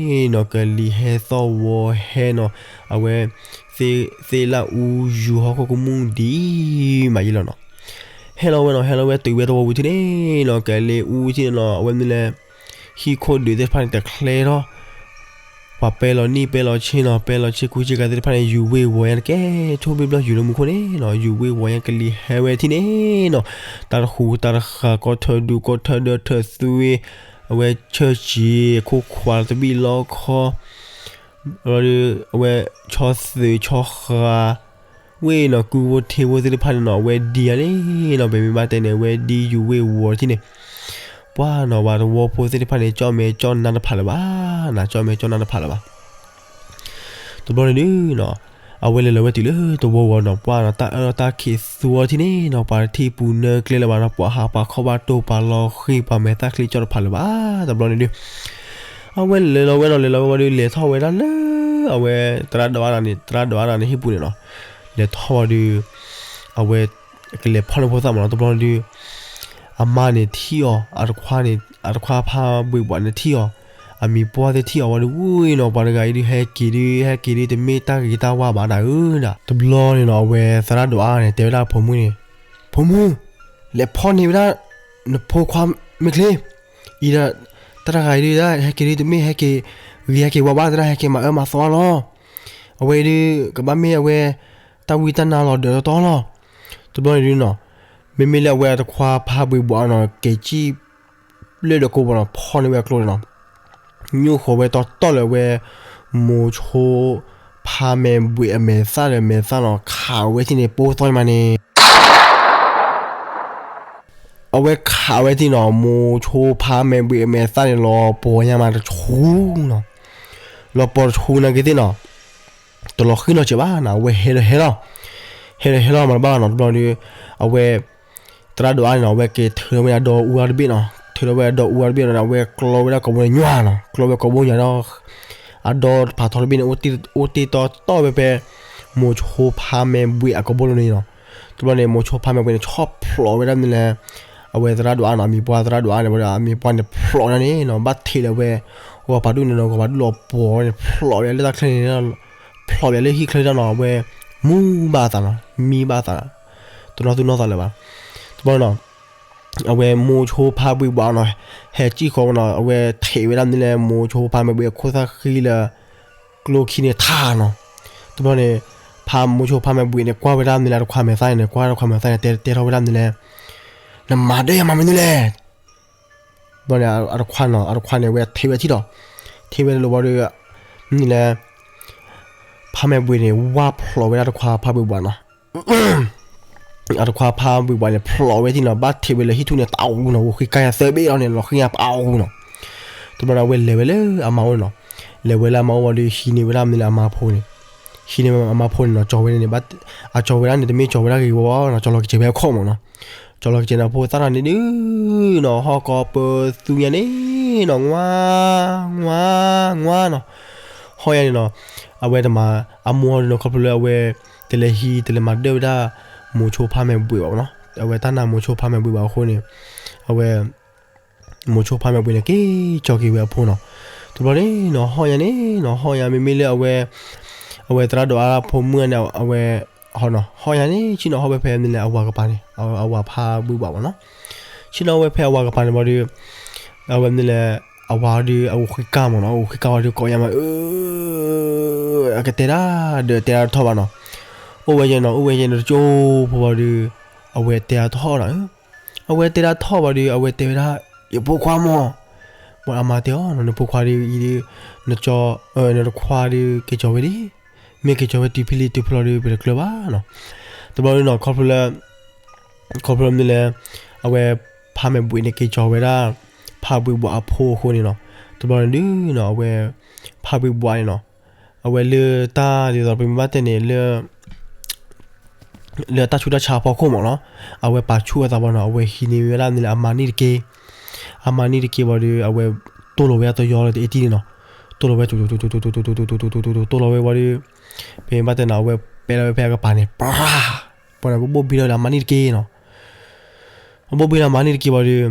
ီၤ, ကလံၤဟဲသီၣ်ဝီဟဲနီၤ, အဝဲ သ့ၣ်လၣ်အူယူၤဟီၣ်ခိၣ်ကမူၣ်ဒံးမးယံလီၤနီၤ. ဟဲလီၤဝဲနီၤ, ဟဲလီၤဝဲတုၤဝဲတဝီပူၤထံၣ်န့ၣ်နီၤ, ကလံၤအူထံၣ်န့ၣ်နီၤ, အဝဲမနုၤလဲၣ် ဟံၣ်ခိၣ်ဒုးသ့ၣ်တဖၣ်န့ၣ် တချဲထီၣ်, ပှၤပဲလီၤနံၣ်ပဲလီၤဆ့နီၤ, ပဲလီၤဆ့ကူဆ့ကၤသ့ၣ်တဖၣ်န့ၣ် ယူၤဝ့ၤဝီၤညါတကဲ ထိၣ်ဘ့ၣ်ဘျီၣ်ယူၤလၢမူခိၣ်န့ၣ်နီၤ, ယူၤဝ့ၤဝီၤညါကလံၤဟဲဝဲထံၣ်န့ၣ်နီၤ, တၢ်တဃူတၢ်တဃာ် ကီၢ်ထၢဒူ ကီၢ်ထၢဒၢထၢသွ့, အဝဲဆၢၣ်ကံၤ ခိၣ်ခွါလီၤတဘံၣ်လီခီ အဝဲဆီသုးဆီဃာ် ဝ့ၢ်နီၤ ကုဝိထ့ဝိသ့ၣ်တဖၣ်န့ၣ်နီၤ အဝဲဒံယါန့ၣ်နီၤ, ပမ့ၢ်ဘၣ်တဲန့ၣ် အဝဲဒံယူၤဝ့ၤဝီၤထံၣ်န့ၣ်, ပှၢ်နီၤ ပှၤတဝီဖိသ့ၣ်တဖၣ်န့ၣ် ကၠီၣ်မဲာ်ကၠီၣ်နါတဖးလၢၤဘၣ်နီၤ, ကၠီၣ်မဲာ်ကၠီၣ်နါတဖးလၢၤဘၣ်. တဘျီန့ၣ်ဒုးနီၤ အဝဲလဲၤလီၤဝဲတုၤလၢတဝီဝီၤနီၤ, ပှၢ်နီၤ တၢ်အၢၣ်လီၤတၢ်ခံးသူအီၤထံၣ်န့ၣ်နီၤ, ပှၤတထံၣ်ပူၤနၢကျဲလၢၤဘၣ်နီၤ, ပှၤဟးပှၤခီၣ်ဘၣ်တိၢ်ပှၤလီၤဃံၤ ပှၤမဲာ်သၣ်ချံကၠီၣ်တဖးလၢၤဘၣ်. တဘျီန့ၣ်ဒုး အဝဲလဲၤလီၤဝဲနီၤ, လဲၤလီၤဝဲဝံၤဒီး လဲၤထီၣ်ဝဲဒၣ်လၢ အဝဲသရၣ်ဒိးအါန့ၣ် သရၣ်ဒိးအါန့ၣ်ဟံၣ်ပူၤန့ၣ်နီၤ, လဲၤထီၣ်ဝံၤဒီး အဝဲ ကလဲၤဖီၣ်န့ၢ်ဖိသၣ်မ့ၢ်နီၤ, တဘျီန့ၣ်ဒုး အမါန့ၣ်ထံၣ်အီၤ, အတခွါန့ၣ် အတခွါဖါဘှ့းဘှးန့ၣ်ထံၣ်အီၤ, အမံၤပှၢ်သ့ၣ်ထံၣ်အီၤဝံၤဒီး ဝံၤနီၤ ပှၤတဂၤအံၤဒုး ဟဲက့ၤဒုး ဟဲက့ၤဒုး တမ့ၢ်တၢ်ဂ့ၤတၢ်ဝါဘၣ်ဒၣ်ဧၢ, တဘျီန့ၣ်နီၤ အဝဲသရၣ်ဒိးအါန့ၣ် တဲဝဲဒၣ်အဖိမုၣ်န့ၣ်, ဖိမုၣ်, လဲၤဖီၣ်န့ၢ်ဝဲဒၣ် နဖိခွါမ့ၢ်ချ့, အံၤဒီး တၢ်တဂၤအံၤဒုး ဟဲက့ၤဒုး တမ့ၢ်ဟဲက့ၤ ဂ့ၤဟဲက့ၤဝါဘၣ်သဒၣ် ဟဲက့ၤမၤအၢမၤသီလီၤ. အဝဲအံၤဒုး ကဘၣ်မ့ၢ်အဝဲ တၢ်ဝံတၢ်နါလီၤဒၢးတီတီလီၤ. တဘျီန့ၣ်ဒုးနီၤ မ့မ့ၢ်လၢအဝဲအတခွါဖါဘှ့းဘှးနီၤ က့ၤကံၣ်လၢဒီးကိးဘီနီၤ ဖီၣ်န့ၢ်ဝဲအကျိန့ၣ်နီၤ, ညိၣ်ဃီၤဝဲတီတီလၢအဝဲ မိၤဆိဖါမဲာ်ဘှ့းအမဲာ်သၣ်ဒီးမဲာ်သၣ်နီၤ ခးဝဲထံၣ်န့ၣ် ပိၢ်သီမးန့ၣ် အဝဲခးဝဲထံၣ်နီၤ မိၤဆိဖါမဲာ်ဘှ့းအမဲာ်သၣ်န့ၣ် လီၤပှီၤညါမးတဆူနီၤ, လီၤပှီၤတဆူနာ်က့သ့ၣ်နီၤ တလီၤဃံၣ်နီတစဲးဘၣ်နီၤ, အဝဲဟဲလီၤဟဲလီၤ, ဟဲလီၤဟဲလီၤမးတဘၣ်ဘၣ်နီၤ, တဘျီဒီး အဝဲ သရၣ်ဒိးအါန့ၣ်နီၤ အဝဲက့ၤထုးထီၣ်ဝဲဒၣ်ဒီအူအါတဘ့ၣ်နီၤ, ထုးထီၣ်ဝဲဒၣ်ဒီအူအါတဘ့ၣ်ဒီး အဝဲကျီဝဲဒၣ်ကိာ်ဘိန့ၣ်ညွၢ်နီၤ, ကျီဝဲကိာ်ဘိညွၢ်ဒီး အဒီတဖးထီတဘ့ၣ်န့ၣ် အိၣ်တ့ၢ်တီတီဝဲဖဲ မိၤဆိဖါမဲာ်ဘှ့းအကိာ်ဘိလီၤန့ၣ်နီၤ, တဘျီန့ၣ် မိၤဆိဖါမဲာ်ဘှ့းန့ၣ် ဆီၣ်ဖျိးဝဲဒၣ်မနုၤလဲၣ်, အဝဲသရၣ်ဒိးအါနီၤ အမံၤပှၢ်သရၣ်ဒိးအါန့ၣ် အမံၤပှၢ်န့ၣ်ဖျိးဒၣ်န့ၣ်နီၤ ဘၣ်ထံးလၢၤဝဲ ဂီၤဖးဒူၣ်န့ၣ်နီၤ ဂီၤဖးဒူၣ်လီၤပှီၤန့ၣ် ဖျိးဝဲလၢတၢ်ချၢန့ၣ် ဖျိးဝဲလၢဟံၣ်ချၢတၢ်နီၤ အဝဲ မူဘၣ်အသးနီၤ မံဘၣ်အသး တနီၣ်သူၣ်နီၣ်သးလၢၤဘၣ်. တဘျီနီၤ အဝဲမိၤဆိဖါဘှ့းဘှးနီၤ ဟဲစံၣ်ဃီနီၤ အဝဲထံးဝဲဒၣ်မနုၤလဲၣ် မိၤဆိဖါမဲာ်ဘှ့းအခိၣ်သၣ်ဃံလၢ ကျိခံန့ၣ်ထးနီၤ. တဘျီန့ၣ် ဖါမိၤဆိဖါမဲာ်ဘှ့းန့ၣ် ကွၢ်ဝဲဒၣ်မနုၤလဲၣ် အတခွါမဲာ်သၣ်န့ၣ် ကွၢ်တခွါမဲာ်သၣ်န့ၣ် တဲတဲထီၣ်ဝဲဒၣ်မနုၤလဲၣ် နမၤဒၢယၤမးမနုၤလဲၣ် ဘျီန့ၣ် အတခွါနီၤ အတခွါန့ၣ် အဝဲထံးဝဲထံၣ်ဒီး ထံးဝဲတလိၣ်ဘၣ်ဒီး မနုၤလဲၣ် ဖါမဲာ်ဘှ့းန့ၣ် ဝၢ်ဖျိးဝဲဒၣ်တခွါဖါဘှ့းဘှးနီၤ. အတခွါဖါဘှ့းဘှးန့ၣ် ဖျိးဝဲထံၣ်နီၤ ဘၣ်ထံးဝဲလၢဟံၣ်ထူၣ်န့ၣ် တၢ်အူနီၤ ဂီၤဃံကါယၤသၢဘ့ၣ်လီၤန့ၣ် လီၤဃံညါပအူနီၤ. တဘျီန့ၣ် အဝဲလဲၤဝဲလၢအမါအိၣ်န့ၣ်နီၤ. လဲၤဝဲလၢအမါအိၣ်ဝံၤဒီး ဟံးန့ၢ်ဝဲဒၣ်မနုၤလဲၣ် အမါဖိန့ၣ် ဟံးန့ၢ်အမါဖိန့ၣ်နီၤ ကၠီၤဝဲန့ၣ် အကၠီၤဝဲဒၣ်န့ၣ် တမ့ၢ်ကၠီၤဝဲဒၣ်ဂ့ၤဂ့ၤဘၣ်နီၤ ကၠီၤလီၤကစဲးဝဲအခီၣ်မးနီၤ. ကၠီၤလီၤကစဲးန့ၣ် ဖိသၣ်ထီၣ်န့ၣ်ဒုးနီၤ ဟီၣ်ကီပၢသူညါန့ၣ် နီၤ ငွါ ငွါ ငွါနီၤ. ဟီၣ်ယါန့ၣ်နီၤ, အဝဲတမၤ အမိၢ်ဟီဒုးနီၤ ခီဖျိလၢအဝဲ တလဲၤဟံး တလဲၤမၤဒၢၣ်ဝဲဒၣ် မိၤဆိဖါမဲာ်ဘှံးဘၣ်နီၤ. အဝဲတၢ်နာ်မိၤဆိဖါမဲာ်ဘှံးဘၣ်အဃိန့ၣ် အဝဲ မိၤဆိဖါမဲာ်ဘှံးန့ၣ် က့ၤကၠီက့ၤဝဲအဖိနီၤ. တဘျီန့ၣ်နီၤ ဟီၣ်ယါန့ၣ်နီၤ ဟီၣ်ယါမ့မ့ၢ်လၢအဝဲ အဝဲသရၣ်ဒိးအါဖိမုၣ်န့ၣ် အဝဲ ဟီၣ်နီၤ ဟီၣ်ယါန့ၣ် ဆ့ၣ်နီၤဟီၣ်ဝဲဖဲမနုၤလဲၣ် အဝၤကပၤန့ၣ် အဝၤဖါဘှံးဘှံးဘၣ်နီၤ. ဆ့ၣ်နီၤဝဲဖဲအဝၤကပၤန့ၣ်ဘၣ်ဒီး အဝဲမနုၤလဲၣ် အဝၤဒီး အအိၣ်ဃံကါမ့ၢ်နီၤ အအိၣ်ဃံကါဝံၤဒီး ကိးယါမး အၢ အကတဲဒၣ်ဒီးတဲဒၣ်တထီၣ်ဘၣ်နီၤ. အိၣ်ဝဲယဲနီၤ အိၣ်ဝဲယဲနီၤ တကၠိဖိဘၣ်ဒီး အဝဲတဲဒၣ်တထီၣ်နီၤ. အဝဲတဲဒၣ်ထီၣ်ဘၣ်ဒီး အဝဲတဲဝဲဒၣ် ယဖိခွါမ့ၢ် မ့ၢ်အမါတဲအီၤနီၤ နဖိခွါဒီးအံၤဒီး နကၠီ နတခွါဒီး က့ၤကၠီဝဲဒၣ် မ့ၢ်က့ၤကၠီဝဲတုၤဖဲလံတုၤဖဲလီၤဒီး ပတကျၢၤဘၣ်နီၤ. တဘျီဒီးနီၤ ခီဖျိလၢ ခီဖျိမနုၤလဲၣ် အဝဲ ဖါမဲာ်ဘှံးန့ၣ် က့ၤကၠီဝဲဒၣ် ဖါဘှံးဘှံးအဖိအဃိန့ၣ်နီၤ. တဘျီန့ၣ်ဒုးနီၤ အဝဲ ဖါဘှံးဘှံးန့ၣ်နီၤ အဝဲလၢတၢ်ဒ်သိးပမ့ၢ်ဘၣ်တဲန့ၣ် လၢ လၢတၢ်ဆူးတၢ်ဆါအဖီခိၣ်မ့ၢ်နီၤ အဝဲပာ်ဆူၣ်အသးဘၣ်နီၤ အဝဲဟံးန့ၢ်ဝဲဒၣ်မနုၤလဲၣ် အမၤနံၣ်တက့ၢ်. အမၤနံၣ်တက့ၢ်ဘၣ်ဒီး အဝဲတိၢ်လီၤဝဲဒၣ်တယီလၢတအ့တံၢ်န့ၣ်နီၤ. တိၢ်လီၤဝဲ တိၢ်လီၤဝဲဝံၤဒီး ပမ့ၢ်ဘၣ်တဲနီၤ အဝဲပဲလီၤဝဲဖဲအကပၤန့ၣ် ပှၤ ပှၤန့ၣ် ဘိၣ်ဘံထီၣ်လၢအမၤနံၣ်တက့ၢ်နီၤ. အဘိၣ်ဘံထီၣ်အမၤနံၣ်တက့ၢ်ဘၣ်ဒီး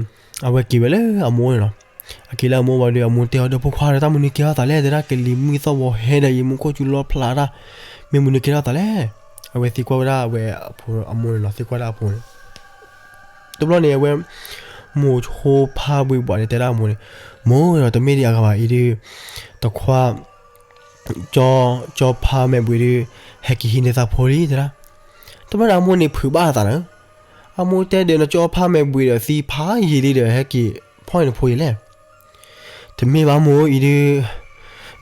အဝဲက့ၤဝဲလၢအမိၢ်န့ၣ်နီၤ. အက့ၤလၢအမိၢ်ဘၣ်ဒီး အမိၢ်တဲအီၤဒီး ဖိခွါဒီး တၢ်မနုၤကဲထီၣ်သးလဲၣ် တဲဒၣ် ကလံၤမုၢ်သီၣ်ဝီၤဟဲဒီး ယမူခိၣ်စူၤလီဖျးတၢ် မ့ၢ်မနုၤကဲထီၣ်သးလဲၣ်. အဝဲသံကွၢ်ဝဲဒၣ်အဝဲအဖိအမိၢ်န့ၣ်နီၤ သံကွၢ်ဒၣ်အဖိန့ၣ် တဘျီန့ၣ် အဝဲ မိၤဆိဖါဘှံးဘှံးန့ၣ် တဲဒၣ်အမိၢ်န့ၣ် မိၢ်ဒီး တမ့ၢ်ဒံးအဂၤဘၣ်အံၤဒီး တခွါ ကၠီ ကၠီဖါမဲာ်ဘှံးဒီး ဟဲက့ၤဟံးန့ၢ်သးဖိလံ တဲဒၣ်. တဘျီန့ၣ် အမိၢ်န့ၣ်ဖုးဘၣ်အသးနီၤ. အမိၢ်တဲဒီး နကၠီဖါမဲာ်ဘှံးဒီးသံဖးယံာ်လံဒီး ဟဲက့ၤဖီၣ်န့ၢ်နဖိယံာ်လဲၣ်. တမ့ၢ်ဘၣ်မိၢ်အံၤဒီး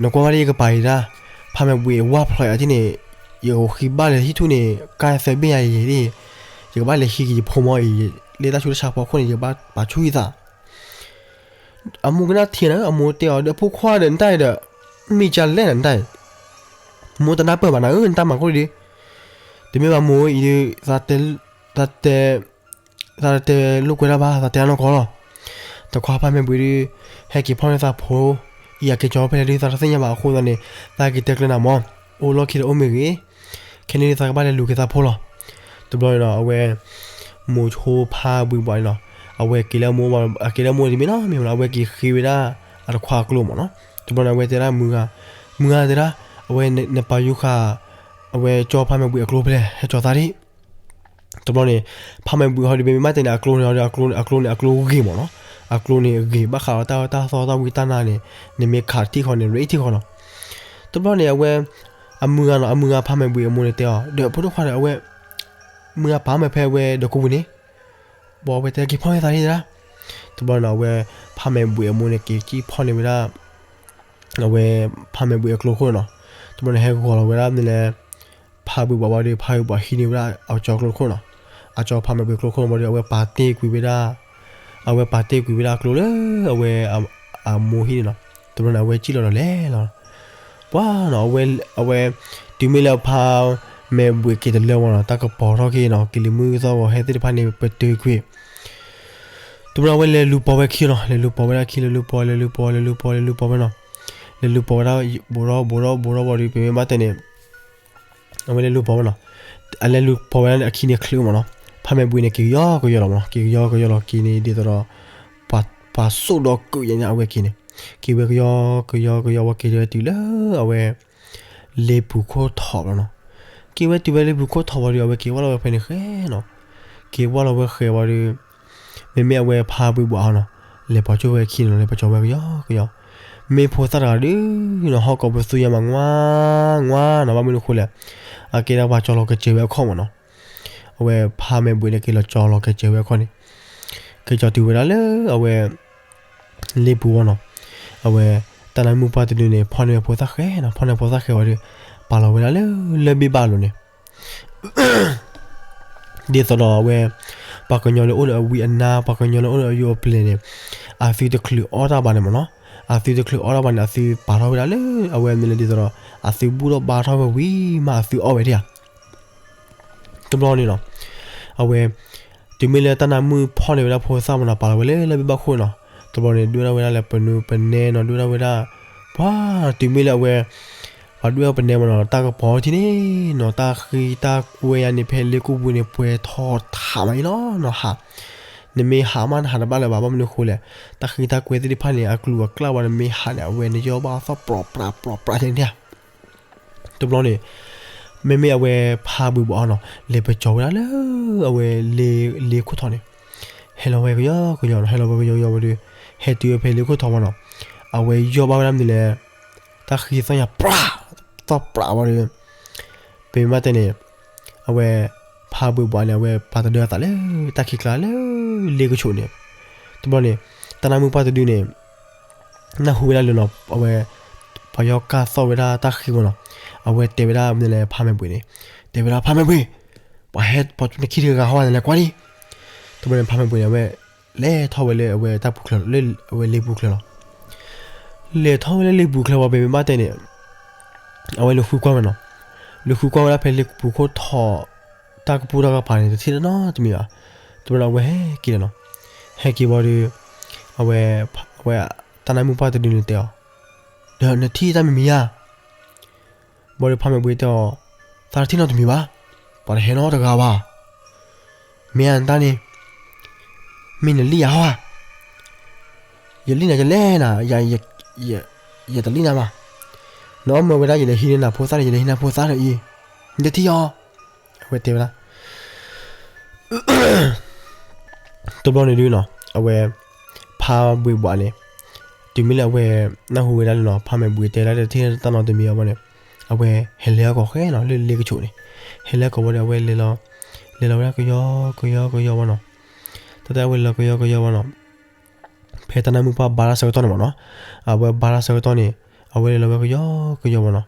နကွၢ်ဘၣ်လၢယကပၤအံၤဒၣ် ဖါမဲာ်ဘှံးအဝၢ်ဖျိးယၤထံၣ်န့ၣ် ယကဃံဘၣ်လဲၤဟံၣ်ထူၣ်န့ၣ် ကါသၢဘ့ၣ်ယၤယံာ်လံ ယကဘၣ်လဲၤဟံးက့ၤယဖိမီၤအံၤ လၢတၢ်ဆူးတၢ်ဆါဖီခိၣ်န့ၣ် ယကဘၣ်ပာ်ဆူၣ်ယသး အမိၢ်ကနၣ်ထံနီၤ အမိၢ်တဲအီၤဒီး ဖိခွါဒီးနတၢ်အံၤဒီး မ့ၢ်ကလဲၣ်နတၢ်အံၤ မိၢ်တနၢ်ပၢၢ်ဘၣ်နၤဧၢ နတၢ်မၤခိၣ်ဒ် တမ့ၢ်ဘၣ်မိၢ်အံၤဒီး သးတဲ သးတဲလိာ်ကွဲတၢ်ဘၣ် သးတဲအနီၢ်ကီၢ်လီၤ. တခွါဖါမဲာ်ဘှံးဒီး ဟဲက့ၤဖီၣ်န့ၢ်သးဖိ အံၤအက့ၤကၠီဖဲလဲၣ်ဒုး သးတသ့ၣ်ညါဘၣ်အဃိသတးန့ၣ် သးက့ၤတဲကျၢၤနၤမီၤ အိၣ်လီၢ်ခံဒီးအိၣ်မ့ၢ်ဂ့ၤ ခဲန့ၣ်ဒုးသးကဘၣ်လဲၤလူၤက့ၤသးဖိလီၤ. တဘျီန့ၣ်ဒီး အဝဲ မိၤဆိဖါဘှံးဘှံးန့ၣ်နီၤ အဝဲက့ၤလၢမိၢ် အက့ၤလၢမိၢ်တမ့ၢ်နီတမံၤမ့ၢ်နီၤ အဝဲက့ၤဃ့ဝဲဒၣ် အတခွါအကျိမ့ၢ်နီၤ. တဘျီန့ၣ် အဝဲတဲဒၣ်မုၢ်ဂၤ မုၢ်ဂၤတဲဒၣ် အဝဲနပာ်ယူၢ်ဃာ် အဝဲကၠီဖါမဲာ်ဘှံးအကျိဖဲလဲၣ် ဟဲကၠီသးဒံး တဘျီန့ၣ် ဖါမဲာ်ဘှံးဟီဒုး မ့မ့ၢ်ဘၣ်တဲန့ၣ် အကျိန့ၣ်ဟီဒုး အကျိန့ၣ် အကျိဂ့ၤမ့ၢ်နီၤ. အကျိန့ၣ်ဂ့ၤ ဘၣ်ဃးဒီးတၢ်အၢတၢ်သီတၢ်ဝံတၢ်နါန့ၣ် နမ့ၢ်ခးတထံၣ်ဃီန့ၣ် ရ့ထံၣ်ဃီနီၤ. တဘျီန့ၣ် အဝဲ အမုၢ်ဂၤနီၤ အမုၢ်ဂၤဖါမဲာ်ဘှံးအမိၢ်န့ၣ်တဲအီၤ ဒီးဖိဒိၣ်ခွါဒီး အဝဲ မုၢ်ဂၤပာ်မဲာ်ဖဲအဝဲဒီးကိးပူၤန့ၣ် ဘၣ်အဝဲတဲက့ၤဖီၣ်န့ၢ်သးန့ၣ်တဒၣ်. တဘျီန့ၣ် အဝဲ ဖါမဲာ်ဘှံးအမိၢ်န့ၣ် က့ၤကံၣ်ဖီၣ်န့ၢ်ဝဲဒၣ် အဝဲ ဖါမဲာ်ဘှံးအကျိခိၣ်နီၤ. တဘျီန့ၣ် ဟဲဂီၤလီၤဝဲဒၣ်မနုၤလဲၣ် ဖါဘှံးဘှံးဝံၤဒီး ဖါဘှံးဘှံးဟံးန့ၢ်ဝဲဒၣ် အကၠီကျိခိၣ်နီၤ. အကၠီဖါမဲာ်ဘှံးကျိခိၣ်ဝံၤဒီး အဝဲပာ်တ့ၢ်ကွံာ်ဝဲဒၣ် အဝဲပာ်တ့ၢ်ကွံာ်ဝဲဒၣ်အကျိလၢ အဝဲ အမိၢ်ဟံၣ်န့ၣ်နီၤ. တဘျီန့ၣ် အဝဲစံၣ်လီၤဒီးလဲၤလီၤ ပှၤနီၤ အဝဲ အဝဲ တုၤမ့ၢ်လၢဖါမဲာ်ဘှံးက့ၤတလၢဝံၤနီၤ တၢ်ကပီၤထီၣ်က့ၤနီၤ ကလံၤမုၢ်သီၣ်ဂီၤဟဲသ့ၣ်တဖၣ်န့ၣ် ပတုာ်ကွံာ် တဘျီအဝဲလဲၤလူၤပိာ်ဝဲခံနီၤ လဲၤလူၤပိာ်ဝဲဒၣ်ခံ လဲၤလူၤပိာ် လဲၤလူၤပိာ် လဲၤလူၤပိာ် လဲၤလူၤပိာ်ဝဲနီၤ. လဲၤလူၤပိာ်ဝဲဒၣ် ဘူးဒီး ဘူးဒီး ဘူးဒီး ဘူးဒီး ဘူးဒီးပမ့ၢ်ဘၣ်တဲန့ၣ် အဝဲလဲၤလူၤပိာ်ဝဲနီၤ. အလဲၤလူၤပိာ်ဝဲဒၣ်န့ၣ် အခံန့ၣ်ချုးမ့ၢ်နီၤ. ဖါမဲာ်ဘှံးန့ၣ် က့ၤကယီကယီလီၤမ့ၢ်နီၤ. က့ၤကယီကယီလီၤက့ၤန့ၣ် ဒ်သိးဒီး ပှၤစိၣ်ဒီးကုးယဲန့ၣ် အဝဲက့ၤန့ၣ် က့ၤဝဲကယီကယီကယီ အဝဲက့ၤဝဲတုၤလၢအဝဲ လ့ပူၤခိၣ်ထီးလီၤနီၤ. က့ၤဝဲတုၤဝဲလ့ပူၤခိၣ်ထီးဝံၤဒီး အဝဲက့ၤဝဲလီၤဝဲဖဲန့ၣ်ဃဲနီၤ. က့ၤဝဲလီၤဝဲဃဲဝံၤဒီး မ့မ့ၢ်အဝဲဖါဘှံးဘှံးအီၤနီၤ လဲၤပိာ်ကၠိဝဲခံနီၤ လဲၤပိာ်ကၠိဝဲကယီကယီ မ့ၢ်ဖိသၣ်တဂၤဒုးနီၤ ဟီၣ်ကိးပသူယဲမး ငွါ ငွါနီၤ ဘၣ်မနုၤအဃိလဲၣ် အကဲဒၣ်ပှၤကၠီလီၤကစဲးဝဲအခီၣ်မ့ၢ်နီၤ. အဝဲဖါမဲာ်ဘှံးန့ၣ် က့ၤလီၤကၠီလီၤကစဲးဝဲအခီၣ်န့ၣ် က့ၤကၠီတုၤဝဲဒၣ်လၢအဝဲ လ့ပူၤဝဲနီၤ. အဝဲ တၢ်နါမုၣ်ပှၢ်တဒုန့ၣ် ဖီၣ်န့ၢ်ဝဲဖိသၣ်ဃဲနီၤ ဖီၣ်န့ၢ်ဖိသၣ်ဃဲဝံၤဒီး ပာ်လီၤဝဲဒၣ်လၢလၢၢ်ဘ့ၣ်ဘၣ်အလိၤန့ၣ် ဒ်သိးဒီးအဝဲ ပှၤကညီလၢအိၣ်ဒီးအဝံအနါ ပှၤကညီလၢအိၣ်ဒီးအယိအပျဲၢ်န့ၣ် အသုတချုးအီၣ်တၢ်ဘၣ်န့ၣ်မ့ၢ်နီၤ. အသုတချုးအီၣ်တၢ်ဘၣ်န့ၣ် အသုပာ်ထီၣ်ဝဲဒၣ်လၢအဝဲမ့ၢ်လၢဒ်သိးဒီး အသုဘူၣ်ထီၣ်ဘါထီၣ်ဝဲဝံၤမးအသုအီၣ်ဝဲဒၣ်ဧါ တဘျီန့ၣ်နီၤ အဝဲ တုၤမ့ၢ်လၢတၢ်နါမုၣ်ဖီၣ်န့ၢ်ဝဲဒၣ်ဖိသၣ်မ့ၢ်နီၤ ပာ်လီၤဝဲလၢလၢၢ်ဘ့ၣ်ဘၣ်ခိၣ်နီၤ. တဘျီန့ၣ် ဒွဲၣ်ထီၣ်ဝဲဒၣ်လၢပနူပနဲနီၤ, ဒွဲၣ်ထီၣ်ဝဲဒၣ် ပှၤတုၤမ့ၢ်လၢအဝဲ ပှၤဒွဲၣ်ထီၣ်ပနဲမ့ၢ်နီၤ, တၢ်ကပီၤထံၣ်န့ၣ်နီၤ, တၢ်ဃံတၢ်ကွဲယါန့ၣ် ဖဲလ့ကိၣ်ပူၤန့ၣ် ပှဲၤထီၣ်ထးမးအံၤလီၤနီၤ, ဟး, နမ့ၢ်ဟးမး နဟးတဘၣ်လၢၤဘၣ်, ဘၣ်မနုၤဃိလဲၣ်, တၢ်ဃံတၢ်ကွဲသ့ၣ်တဖၣ်န့ၣ် အကျူၤအကျၢ်ဝဲ နမ့ၢ်ဟးန့ၣ် အဝဲနယီၢ်ဘၣ်သီၣ် ပြီးပြးပြီးပြးန့ၣ် တဘျီန့ၣ် မ့မ့ၢ်အဝဲဖးဘှံးဘှီးအီၤနီၤ, လဲၤပကၠီၤဝဲဒၣ်လၢ အဝဲ လ့ခိၣ်ထီန့ၣ်, ဟဲလီၤဝဲကယီကယီနီၤ, ဟဲလီၤဝဲကယီကယီဝဲဒီး ဟဲတုၤဝဲဖဲလ့ခိၣ်ထီဝဲနီၤ, အဝဲယီၢ်ဘၣ်ဝဲဒၣ်မနုၤလဲၣ်, တၢ်ဃံသီၣ်ညါ ပြး သီၣ်ပြးဝဲဒီး ပမ့ၢ်ဘၣ်တဲန့ၣ် အဝဲ ဖးဘှံးဘှီးန့ၣ် အဝဲပာ်တဒၢအသးလၢ တၢ်ခံးကျါလၢ လ့ကဆိးန့ၣ်, တဘျီန့ၣ် တၢ်နါမုၢ်ပှၢ်တဒုန့ၣ် နၢ်ဟူဝဲဒၣ်လၢနီၤ, အဝဲ ပှၤယီၢ်ကၢ်သီၣ်ဝဲဒၣ်တၢ်ဃံမ့ၢ်နီၤ, အဝဲတဲဝဲဒၣ်မနုၤလဲၣ် ဖးမဲာ်ဘှံးန့ၣ်, တဲဝဲဒၣ် ဖးမဲာ်ဘှံး, ပှၤဟဲပိာ်နခံတဂၤဟီ နလဲၤကွၢ်လံ, တဘျီန့ၣ် ဖးမဲာ်ဘှံးန့ၣ် အဝဲ လဲၤထီၣ်ဝဲလၢအဝဲ တၢ်ပူၤချၢ လၢအဝဲလ့ပူၤချၢလီၤ. လဲၤထီၣ်ဝဲလၢလ့ပူၤချၢဝံၤ ပမ့ၢ်ဘၣ်တဲန့ၣ် အဝဲလဲၤဃုကွၢ်ဝဲနီၤ, လဲၤဃုကွၢ်ဝဲဒၣ်ဖဲလ့ပူၤခိၣ်ထီ တၢ်ကပူၤတၢ်ကပၤန့ၣ် တထံၣ်နီတမံၤဘၣ်, တဘျီန့ၣ် အဝဲဟဲက့ၤလီၤနီၤ, ဟဲက့ၤဝံၤဒီး အဝဲ အဝဲ တၢ်နါမုၢ်ပှၢ်တဒုန့ၣ်တဲအီၤ, ဒီးနထံၣ်တၢ်မံၤမံၤဧါ, ဘၣ်ဒီးဖးမဲာ်ဘှံးတဲအီၤ, သးတထံၣ်နီတမံၤဘၣ်, ပှၤတဟဲနီတဂၤဘၣ်, မ့ၢ်ဧါနတၢ်န့ၣ်, မ့ၢ်နလံၣ်ယၤဟီဧါ, ယလံၣ်နၤယလဲၣ်နၤ, ယတလံၣ်နၤဘၣ်, နအီၣ်မၢဝဲဒၣ်ယလဲၤဟံးန့ၢ်နဖိသၣ်န့ၣ် ယလဲၤဟံးနဖိသၣ်ဒီးအံၤ, နတထံၣ်အီၤ, အဝဲတဲဝဲဒၣ် တဘျီန့ၣ်ဒုနီၤ အဝဲ ဖးဘှံးဘှီးန့ၣ် တုၤမ့ၢ်လၢအဝဲ နၢ်ဟူဝဲဒၣ်လၢနီၤ ဖးမဲာ်ဘှံးတဲလၢတထံၣ်တၢ်နီတမံၤအီၤဘၣ်န့ၣ် အဝဲဟဲလဲၤအီၣ်ကီၢ်ဃဲနီၤ လၢလ့ကဆိးန့ၣ် ဟဲလဲၤအီၣ်ကီၢ်ဘၣ်ဒီး အဝဲလဲၤလီၤ လဲၤလီၤဝဲဒၣ်ကယီကယီကယီဘၣ်နီၤ တၢ်တဲအဝဲလဲၤလီၤကယီကယီဘၣ်နီၤ ဖဲတၢ်နါမုၢ်ပှၢ်ဘါတၢ်ဆၢကတီၢ်န့ၣ်မ့ၢ်နီၤ အဝဲဘါတၢ်ဆၢကတီၢ်န့ၣ် အဝဲလဲၤလီၤဝဲကယီကယီဘၣ်နီၤ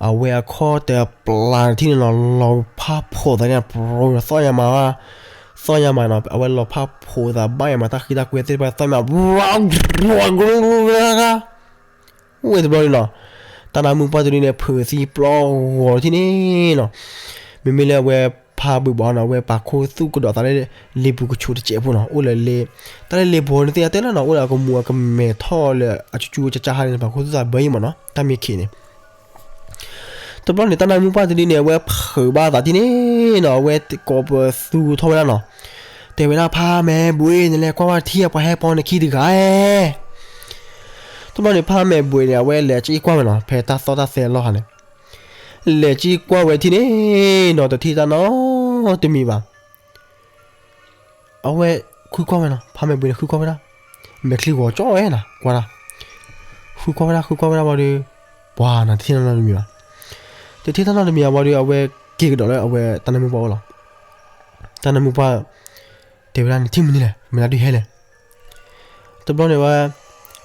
အဝဲအခီၣ်တဲာ်ပျးတထံၣ်န့ၣ်နီၤ လီၤဖးဖိးသးန့ၣ် သီၣ်ညါမး သီၣ်ညါမးနီၤ အဝဲလီၤဖးဖိးသးဘၣ်ယၤမး တၢ်ဃံတၢ်ကွဲသ့ၣ်တဖၣ်သီၣ်ညါမး ဝဲတဘျီန့ၣ်နီၤ တၢ်နါမုၢ်ပှၢ်တဒုန့ၣ် ဖုးသံပျီဂီၤတထံၣ်န့ၣ်နီၤ မ့မ့ၢ်လၢအဝဲဖးဘှံးဘှီးနီၤ အဝဲပာ်ခူသူၣ်ကဒီးသးလၢလ့ပူၤကဆိးတစဲးဖိနီၤ အိၣ်လၢလ့ တၢ်လၢလ့ပူၤန့ၣ်သ့ၣ်ညါတဲလၢနီၤ အိၣ်ဒီးအကမူးအကမဲာ်ထီၣ်လၢအကၠူကၠူကၠါကၠါန့ၣ် ပာ်ခူသူၣ်သးဘၢအံၤမ့ၢ်နီၤ တၢ်မ့ၢ်ခံးန့ၣ် တဘျီန့ၣ် တၢ်နါမုၢ်ပှၢ်တဒုန့ၣ် အဝဲဖုးဘၣ်သးတထံၣ်န့ၣ်နီၤ အဝဲကိးပသူထီၣ်ဝဲဒၣ်နီၤ တဲဝဲဒၣ်ဖးမဲာ်ဘှံး နလဲၤကွၢ်ဝဲတထံၣ် ပှၤဟဲပိာ်နခံတဂၤဧၢ တဘျီန့ၣ် ဖးမဲာ်ဘှံးန့ၣ် အဝဲလဲၤက့ၤကွၢ်ဝဲနီၤ ဖဲတၢ်သီၣ်တၢ်သဲအလီၢ်ခါန့ၣ် လဲၤက့ၤကွၢ်ဝဲတထံၣ်န့ၣ်နီၤ တထံၣ်တၢ်နီတမံၤဘၣ် အဝဲဃုကွၢ်ဝဲနီၤ ဖးမဲာ်ဘှံးန့ၣ် ဃုကွၢ်ဝဲဒၣ် မဲာ်ချံဂီၤကၠီဝဲနီၤ ကွၢ်ဒၣ် ဃုကွၢ်ဝဲဒၣ် ဃုကွၢ်ဝဲဒၣ်ဘၣ်ဒီး ပှၤနီၤ တထံၣ်တၢ်နီတမံၤဘၣ် တထံၣ်တၢ်နီတမံၤဘၣ်ဘၣ်ဒီး အဝဲက့ၤကဒီးလၢအဝဲတၢ်နါမုၢ်ပှၢ်အိၣ်လီၤ တၢ်နါမုၢ်ပှၢ် တဲဝဲဒၣ် နထံၣ်မနုၤလဲၣ် မ့ၢ်နဒုးဟဲလဲၣ် တဘျီန့ၣ်ဝဲ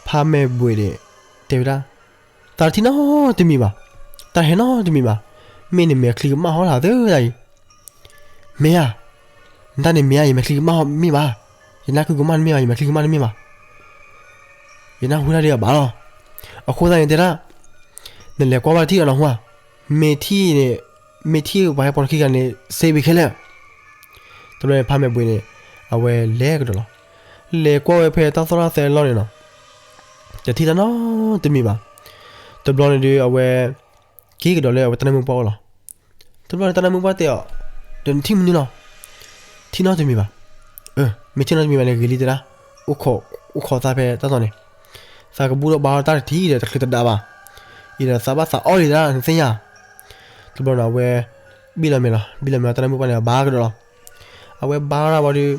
ဖးမဲာ်ဘှံးန့ၣ် တဲဝဲဒၣ် သးတထံၣ်နီတမံၤဘၣ် တၢ်ဟဲနီတမံၤဘၣ် မ့ၢ်နမဲာ်ချံကမၣ်ဟီလၢသၢဒၣ်အံၤ မ့ၢ်ဧါ နတၢ်န့ၣ်မ့ၢ်ဧါ ယမဲာ်ချံကမၣ်မ့ၢ်ဘၣ် ယနၢ်ခုကမၣ်တမ့ၢ်ဘၣ် ယမဲာ်ချံကမၣ်တမ့ၢ်ဘၣ် ယနၢ်ဟူတၢ်ဒ်အဘၣ်လီၤ အဃိသတးန့ၣ်တဲဒၣ် နလဲၤကွၢ်ဘၣ်တထံၣ်အနီၤဟူဧါ မ့ၢ်ထံၣ်န့ၣ် မ့ၢ်ထံၣ်ပှၤဟဲပိာ်နခံဂၤန့ၣ် စ့ဘံးခဲလၢာ် တဘျီန့ၣ်ဖးမဲာ်ဘှံးန့ၣ် အဝဲလဲၤကဒီးလီၤ လဲၤကွၢ်ဝဲဖဲတၢ်သီၣ်တၢ်သဲအလီၢ်န့ၣ်နီၤ တထံၣ်တၢ်နီတမံၤဘၣ် တဘျီန့ၣ်ဒုးအဝဲ က့ၤကဒီးလၢအဝဲတၢ်နါမုၢ်ပှၢ်အိၣ်လီၤ တဘျီန့ၣ်တၢ်နါမုၢ်ပှၢ်တဲအီၤ ဒီးနထံၣ်မနုၤလီၤ ထံၣ်နီတမံၤဘၣ် မ့ၢ်ထံၣ်နီတမံၤဘၣ်န့ၣ် ဂ့ၤလံတဲဒၣ် အိၣ်ခိးသးဖဲတၢ်သီၣ်န့ၣ် သးကဘူၣ်ထီၣ်ဘါထီၣ်တၢ်တထံၣ်ဒီးတချုးတဒါဘၣ် အံၤဒီးသးဘၣ်သးအီၣ်လံတဒၣ်နသ့ၣ်ညါ တဘျီန့ၣ်အဝဲ ဘံၣ်လီၤမဲာ်လီၤ ဘံၣ်လီၤမဲာ်လီၤ တၢ်နါမုၢ်ပှၢ်န့ၣ်ဘါကဒီးလီၤ အဝဲဘါထီၣ်ဘၣ်ဒီး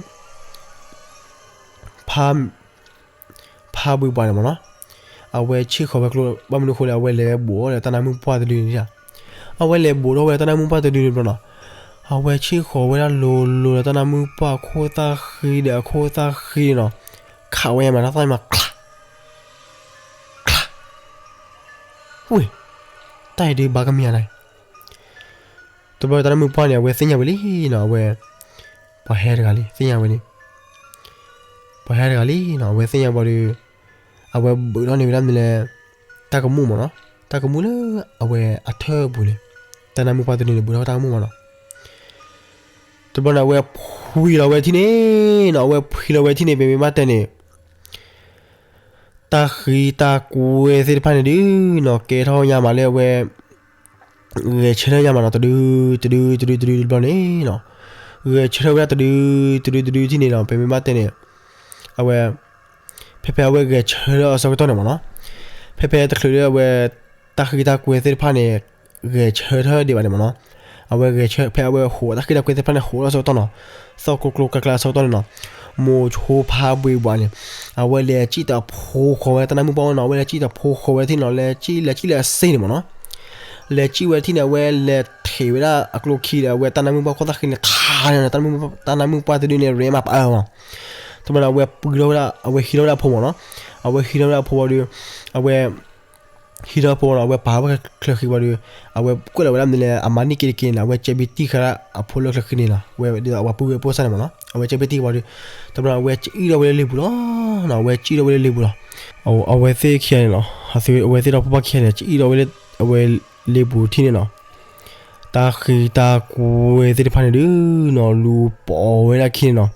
ဖါ ဖါဘှံးပှၢ်န့ၣ်မ့ၢ်နီၤ, အဝဲဆ့ၣ်ဃီၤဝဲကျိ ဘၣ်မနုၤဃိလဲၣ် အဝဲလဲၤဝဲဘူးအီၣ်ဒီးတၢ်နါမုၢ်ပှၢ်တဒုန့ၣ်, အဝဲလဲၤဘူးထီၣ်ဝဲတၢ်နါမုၢ်ပှၢ်တဒုန့ၣ်ဘျီနီၤ, အဝဲဆ့ၣ်ဃီၤဝဲဒၣ်လိၤလိၤဒီးတၢ်နါမုၢ်ပှၢ်အခိၣ်သၣ်ဃံဒီးအခိၣ်သၣ်ဃံန့ၣ်နီၤ, ခးဝဲယါမး တၢ်သီၣ်ယါမး ချါ ချါ ဝ့ၢ် တၢ်အံၤဒုးဘၣ်ကမ့ၢ်ဧါန့ၣ် တဘျီတၢ်နါမုၢ်ပှၢ်န့ၣ် အဝဲသ့ၣ်ညါဝဲလံနီၤ, အဝဲ ပှၤဟဲတဂၤလံ သ့ၣ်ညါဝဲန့ၣ်, ပှၤဟဲတဂၤလံနီၤ, အဝဲသ့ၣ်ညါဘၣ်ဒီး အဝဲဘုးထီၣ်န့ၢ်ဝဲဒၣ်မနုၤလဲၣ်, တၢ်ကမူၣ်မ့ၢ်နီၤ, တၢ်ကမူၣ်လၢအဝဲအထၢၣ်ပူၤန့ၣ်, တၢ်နါမုၢ်ပှၢ်တဒုန့ၣ် ဘုးထီၣ်တၢ်ကမူၣ်မ့ၢ်နီၤ, တဘျီန့ၣ် အဝဲဖှံလီၤဝဲထံၣ်န့ၣ်နီၤ, အဝဲဖှံလီၤဝဲထံၣ်န့ၣ် ပမ့ၢ်ဘၣ်တဲန့ၣ် တၢ်ဃံတၢ်ကွဲသ့ၣ်တဖၣ်န့ၣ်ဒုးနီၤ ကဲထီၣ်ညါမးလၢအဝဲ ဂဲၤဆၢထၢၣ်ညါမးနီၤ တဒု တဒု တဒု တဒုတဘျီန့ၣ်နီၤ, ဂဲၤဆၢထၢၣ်ဝဲဒၣ်တဒု တဒု တဒုထံၣ်န့ၣ်နီၤ ပမ့ၢ်ဘၣ်တဲန့ၣ် အဝဲ ဖဲဖဲအဝဲဂဲၤဆၢထၢၣ်အဆၢကတီၢ်န့ၣ်မးနီၤ, ဖဲဖဲတချုးလၢအဝဲ တၢ်ဃံတၢ်ကွဲသ့ၣ်တဖၣ်န့ၣ် ဂဲၤဆၢထၢၣ်ဒံးဘၣ်န့ၣ်မးနီၤ, အဝဲဂဲၤဆၢ ဖဲအဝဲဟိးတၢ်ဃံတၢ်ကွဲသ့ၣ်တဖၣ်န့ၣ် ဟိးလီၤအဆၢကတီၢ်နီၤ, သီၣ်ကျိကျိကျါကျါအဆၢကတီၢ်န့ၣ်နီၤ, မိၤဆိဖါဘှ့းဘှးန့ၣ် အဝဲလဲၤစံၣ်တဖိဃီၤဝဲတၢ်နါမုၣ်ပှၢ်ဝဲနီၤ, အဝဲလဲၤစံၣ်တဖိဃီၤဝဲထံၣ်နီၤ, လဲၤစံၣ်လဲၤစံၣ်လဲၤအစ့ၣ်န့ၣ်မးနီၤ, လဲၤစံၣ်ဝဲထံၣ်န့ၣ် အဝဲလဲၤထံးဝဲဒၣ်အကျိခံဒီး အဝဲတၢ်နါမုၣ်ပှၢ်ခိၣ်သၣ်ဃံန့ၣ် ထါန့ၣ် တၢ်နါမုၣ်ပှၢ်တဒုန့ၣ် ရဲမးပအၢမးနီၤ, တဘျီန့ၣ် အဝဲပှံထီၣ်ဝဲဒၣ် အဝဲဟံးထီၣ်ဝဲဒၣ်အဖိမးနီၤ, အဝဲဟံးထီၣ်ဝဲဒၣ်အဖိဝံၤဒီး အဝဲ ဟံးထီၣ်အဖိနီၤ, အဝဲပာ်ဝဲချၢဃံဝံၤဒီး အဝဲကွဲးလီၤဝဲဒၣ်မနုၤလဲၣ် အမၤန့ၢ်က့ၤတက့ၢ်န့ၣ် အဝဲကဲဘ့ၣ်တံၢ်ဃာ်ဒၣ်အဖိလၢချၢဃံန့ၣ်နီၤ, ဝဲဒ်သိးအဝဲပုၢ်ဝဲၢ်ပိာ်စၢ်န့ၣ်မးနီၤ, အဝဲကဲဘ့ၣ်တံၢ်ဃာ်ဝံၤဒီး တဘျီန့ၣ် အဝဲကအံၣ်ထီၣ်ဝဲလၢလ့ပူၤလီၤ, အဝဲကအံၣ်ထီၣ်ဝဲလၢလ့ပူၤလီၤ, အဝဲသ့ၣ်ခံဂၤန့ၣ်နီၤ, အဝဲသ့ၣ်ဒီဖိပၢ်ခံဂၤန့ၣ် ကအံၣ်ထီၣ်ဝဲလၢ အဝဲလ့ပူၤထံၣ်န့ၣ်နီၤ, တၢ်ဃံတၢ်ကွဲသ့ၣ်တဖၣ်န့ၣ်ဒုးနီၤ လူၤပိာ်ဝဲဒၣ်ခံန့ၣ်နီၤ,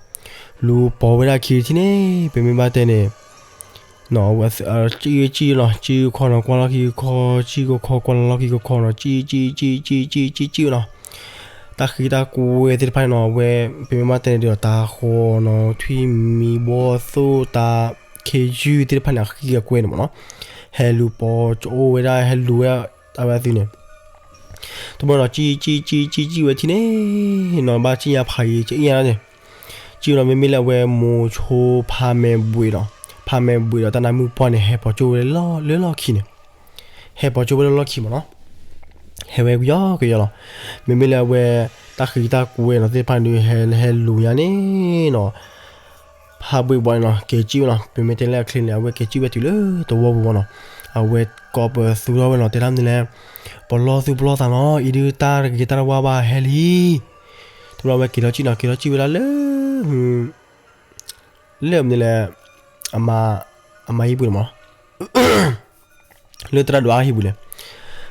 လူၤပိာ်ဝဲဒၣ်ခံထံၣ်န့ၣ် ပမ့ၢ်ဘၣ်တဲန့ၣ် နီၤ အဝဲ ကံကံနီၤ ကံကခီနီၤ ကွၢ်လီၢ်ခံကခီ ကံကခီ ကွၢ်လီၢ်ခံကခီနီၤ ကံကံကံကံကံကံကံနီၤ, တၢ်ဃံတၢ်ကွဲသ့ၣ်တဖၣ်န့ၣ်နီၤ အဝဲ ပမ့ၢ်ဘၣ်တဲန့ၣ်ဒီး တၤဃီၤနီၤ ထွံၣ်မံၤဘီၣ်သိၣ် တၢ်ခ့ယုၢ်သ့ၣ်တဖၣ်န့ၣ် အဃံအကွဲန့ၣ်မးနီၤ, ဟဲလူၤပိာ်ကအိၣ်ဝဲဒၣ် ဟဲလူၤဝဲဒၣ် အဝဲအသုန့ၣ် တဘျီနီၤ ကံကံကံကံကံဝဲထံၣ်န့ၣ်နီၤ ဘၣ်စံၣ်ညါဖးယံၤကအံၣ်ညါန့ၣ်, ကံနီၤ မ့မ့ၢ်လၢအဝဲမိၤဆိဖါမဲာ်ဘှံးဒီး ဖါမဲာ်ဘှံးဒီးတၢ်နါမုၣ်ပှၢ်န့ၣ် ဟဲပိာ်ကၠိဝဲလၢလီၢ်ခံန့ၣ်, ဟဲပိာ်ကၠိဝဲလၢလီၢ်ခံမးနီၤ, ဟဲဝဲကယီကယီလီၤ, မ့မ့ၢ်လၢအဝဲ တၢ်ဃံတၢ်ကွဲနီၤသ့ၣ်တဖၣ်န့ၣ်ဒုး ဟဲဟဲလူၤညါန့ၣ်နီၤ ဖါဘှံးဘှီန့ၣ်နီၤ က့ၤကံၣ်ဝဲနီၤ ပမ့ၢ်တဲလၢအချ့န့ၣ် အဝဲက့ၤကံၣ်ဝဲတုၤလၢသဝီပူၤမးနီၤ, အဝဲကိးပသူထီၣ်ဝဲနီၤ တဲဒၣ်မနုၤလဲၣ်, ပလီၢ်သူၣ်ပလီၢ်သးနီၤ အံၤဒုးတၢ်တဂ့ၤတၢ်တဝါဘၣ်ဟဲလံ, တဘျီဝဲက့ၤထီၣ်ကံၣ်နီၤ က့ၤထီၣ်ကံၣ်ဝဲဒၣ်လၢ လၢမနုၤလဲၣ်, အမါ အမါဟံၣ်ပူၤန့ၣ်မး လၢသရၣ်ဒိၣ်အါဟံၣ်ပူၤန့ၣ်,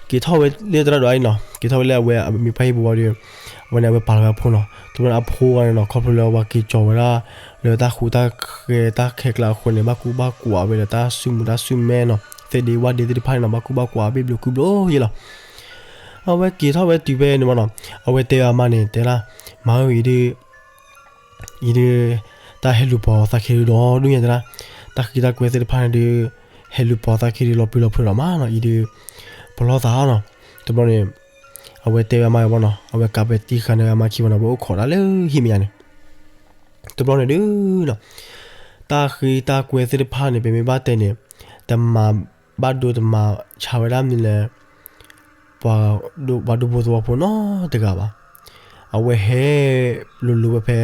က့ၤထီၣ်ဝဲလၢသရၣ်ဒိၣ်အါအံၤနီၤ က့ၤထီၣ်ဝဲလၢအဝဲအမံၤပှၢ်ဟံၣ်ပူၤဝံၤဒီး အဝဲန့ၣ် အဝဲပာ်လီၤဝဲအဖိနီၤ တဘျီန့ၣ် အဖိဂၤန့ၣ်နီၤ ခီဖျိလၢအဝဲက့ၤကၠီၤဝဲဒၣ် လၢတၢ်ဃူတၢ်ဃဲၤတၢ်ခဲကျါအဃိန့ၣ် ဘၣ်ကူဘၣ်ကွၢ်ဝဲဒီးတၢ်ဆူၣ်မူတၢ်ဆူၣ်မဲနီၤ သ့ၣ်ဒ့ဝၣ်ဒ့သ့ၣ်တဖၣ်န့ၣ်နီၤ ဘၣ်ကူဘၣ်ကွၢ်ဘ့ၣ်ဘျိကူဘျိယဲလီၤ အဝဲက့ၤထီၣ်ဝဲတုၤဖဲန့ၣ်မးနီၤ အဝဲတဲဝဲအမါန့ၣ် တဲဒၣ် မါဧၢ အံၤဒုး အံၤဒုး တၢ်ဟဲလူၤပိာ်သးခံဒုးဒီဒူၣ်ညါတဲဒၣ် တၢ်ဃံတၢ်ကွဲသ့ၣ်တဖၣ်န့ၣ်ဒုး ဟဲလူၤပိာ်သးခံဒုးလီၤပျံၤလီၤဖုးလီၤမးနီၤ အံၤဒုး ပလီၢ်သးနီၤ တဘျီန့ၣ် အဝဲတဲဝဲအမါဝဲမးနီၤ အဝဲကးပဲာ်တံၢ်ဃာ်န့ၢ်အမါခံမးနီၤ အဝဲအိၣ်ခိးဒၣ်လၢဟံၣ်မဲာ်ညါန့ၣ် တဘျီန့ၣ်ဒုးနီၤ တၢ်ဃံတၢ်ကွဲသ့ၣ်တဖၣ်န့ၣ် ပမ့ၢ်ဘၣ်တဲန့ၣ် တမၤဘၣ်ဒိတမၤဆါဝဲဒၣ်မနုၤလဲၣ် ပှၤဒူဖိသဝီဖိနီတဂၤဘၣ်. အဝဲဟဲလိၤလိၤဝဲဖဲ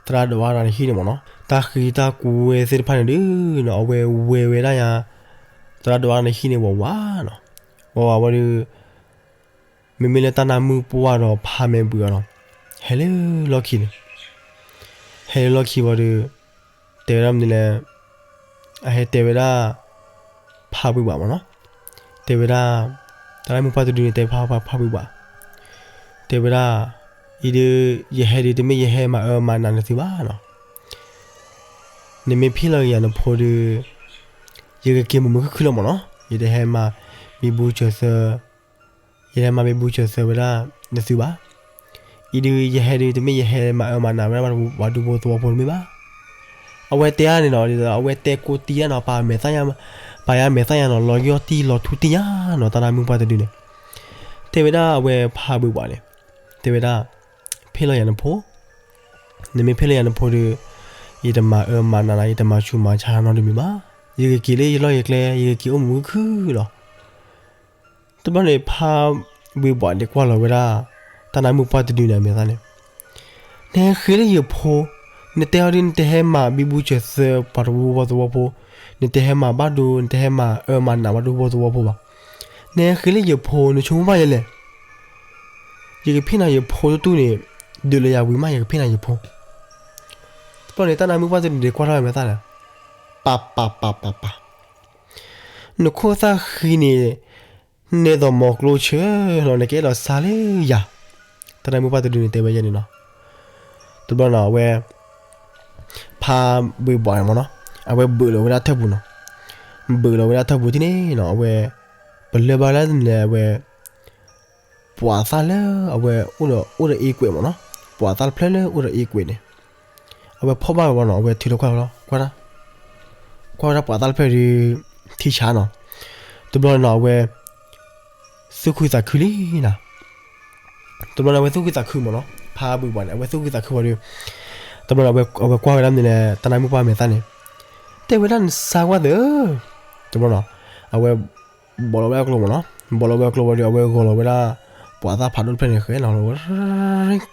သရၣ်ဒိၣ်အါဒီးနဟံၣ်န့ၣ်မးနီၤ. တၢ်ဃံတၢ်ကွဲသ့ၣ်တဖၣ်န့ၣ်ဒုးနီၤ အဝဲဝဲဝဲဒၣ်ယၤ သရၣ်ဒိၣ်အါဒီးနဟံၣ်န့ၣ်ဝးဝးနီၤ. ဝးဝးဝဲဒုး မ့မ့ၢ်လၢတၢ်နါမုၣ်ပှၢ်ဒီးဖါမဲာ်ဘှံးအီၤနီၤ ဟဲလၢလီၢ်ခံန့ၣ် ဟဲလၢလီၢ်ခံဝံၤဒီး တဲဝဲဒၣ်မနုၤလဲၣ် အဟဲတဲဝဲဒၣ် ဖါဘှံးဘှးမးနီၤ. တဲဝဲဒၣ် တၢ်နါမုၣ်ပှၢ်တဒုန့ၣ် တဲဖါ ဖါဘှံးဘှး တဲဝဲဒၣ် အံၤဒုး ယဟဲဒုး တမ့ၢ်ယဟဲမၤအၢမၤနးနသုဘၣ်နီၤ. နမ့ၢ်ဖ့ၣ်လီၤက့ၤယၤနဖိဒုး ယကက့ၤမုာ်မုာ်ခုၣ်ခုၣ်လီၤမးနီၤ. ယတဟဲမၤဘံဘူစၢၤသၢ ယတဟဲမၤဘံဘူစၢၤသၢဝဲဒၣ်နသုဘၣ်. အံၤဒုး ယဟဲဒုး တမ့ၢ်ယဟဲမၤအၢမၤနးဝဲဒၣ်ပှၤဒူဖိသဝီဖိတမ့ၢ်ဘၣ်. အဝဲတဲအါန့ၣ်နီၤ အဝဲတဲကိးတံၢ်ယါနီၤ ပာ်မဲာ်သၣ်ညါ ပာ်ယါမဲာ်သၣ်ညါနီၤ လီၤယီၢ်တံၢ်လီၤထူတံၢ်ယါနီၤ တၢ်နါမုၣ်ပှၢ်တဒုန့ၣ် တဲဝဲဒၣ်အဝဲဖါဘှံးဘှးန့ၣ် တဲဝဲဒၣ် ဖ့ၣ်လီၤယၤနဖိ နမ့ၢ်ဖ့ၣ်လီၤယၤနဖိဒုး ယတမၤအၢမၤနးနၤ ယတမၤဆူးမၤဆါနီတမံၤဘၣ်. ယကက့ၤလၢယလီၢ်ယကျဲ ယကက့ၤအိၣ်မုာ်မုာ်ခုၣ်ခုၣ်လီၤ. တဘျီန့ၣ် ဖါဘှံးဘှးန့ၣ်ကွၢ်လီၤဝဲဒၣ် တၢ်နါမုၣ်ပှၢ်တဒုန့ၣ်အမဲာ်သၣ်န့ၣ် နဟဲဃ့လၢယဖိ နတဲအီၤဒုး နတဟဲမၤဘံဘူစၢၤသၢပှၤတဝီသဝီဖိ နတဟဲမၤဘၣ်ဒိ နတဟဲမၤအၢမၤနးပှၤတဝီသဝီဖိဘၣ်. နဟဲဃ့လၢယဖိ နဆိကမိၣ်ဘၣ်ယဲလဲၣ်. ယကဖ့ၣ်နၤယဖိတတူၢ်န့ၣ် ဒုးလၢယၤဝံၤမး ယကဖ့ၣ်နၤယဖိ တဘျီန့ၣ် တၢ်နါမုၣ်ပှၢ်တဒုန့ၣ် ကွၢ်ထီၣ်ဝဲမဲာ်သၣ်န့ၣ် ပၢ်ပၢ်ပၢ်ပၢ်ပၢ် နခိၣ်သၣ်ဃံန့ၣ် နဲသိးမီၤကျိဆၢလီၤ နကအဲၣ်ဒိးစါလၢယၤ. တၢ်နါမုၣ်ပှၢ်တဒုန့ၣ်တဲဝဲယဲန့ၣ်နီၤ. တဘျီနီၤ အဝဲ ဖါဘှံးဘှးန့ၣ်မးနီၤ အဝဲဘုးလီၤဝဲဒၣ်ထၢၣ်ပူၤနီၤ. ဘုးလီၤဝဲဒၣ်ထၢၣ်ပူၤထံၣ်န့ၣ်နီၤ အဝဲ ပလၢၢ်ဘၣ်လၢန့ၣ် အဝဲ ပှၤသၣ်လၢအဝဲအိၣ်ဒီး အိၣ်ဒီးအ့ကွဲးမးနီၤ, ပှၤသၣ်တဖျၢၣ်လၢအိၣ်ဒီးအ့ကွဲးန့ၣ် အဝဲဖီၣ်ဘၣ်ဝဲနီၤ, အဝဲထုးထီၣ်ကွၢ်လီၤ ကွၢ် ကွၢ်ဝဲဒၣ်ပှၤသၣ်တဖျၢၣ်ဒီး ထံၣ်ဆါနီၤ. တဘျီန့ၣ်နီၤ အဝဲ သူၣ်ခုသးခုလံနီၤ. တဘျီန့ၣ် အဝဲသူၣ်ခုသးခုမးနီၤ, ဖါဘှံးဘှးန့ၣ် အဝဲသူၣ်ခုသးခုဝံၤဒီး တဘျီန့ၣ် အဝဲကွၢ်ဝဲဒၣ်န့ၣ်လဲၣ် တၢ်နါမုၣ်ပှၢ်မဲာ်သၣ်န့ၣ် တဲဝဲဒၣ်နစါကွၢ်သၢ, တဘျီနီၤ အဝဲ ဘီးလီၤဝဲအကျိမးနီၤ, ဘီးလီၤဝဲအကျိဝံၤဒီး အဝဲဂီၤလီၤဝဲဒၣ် ပှၤသၣ်ဖးဒိၣ်တဖျၢၣ်န့ၣ်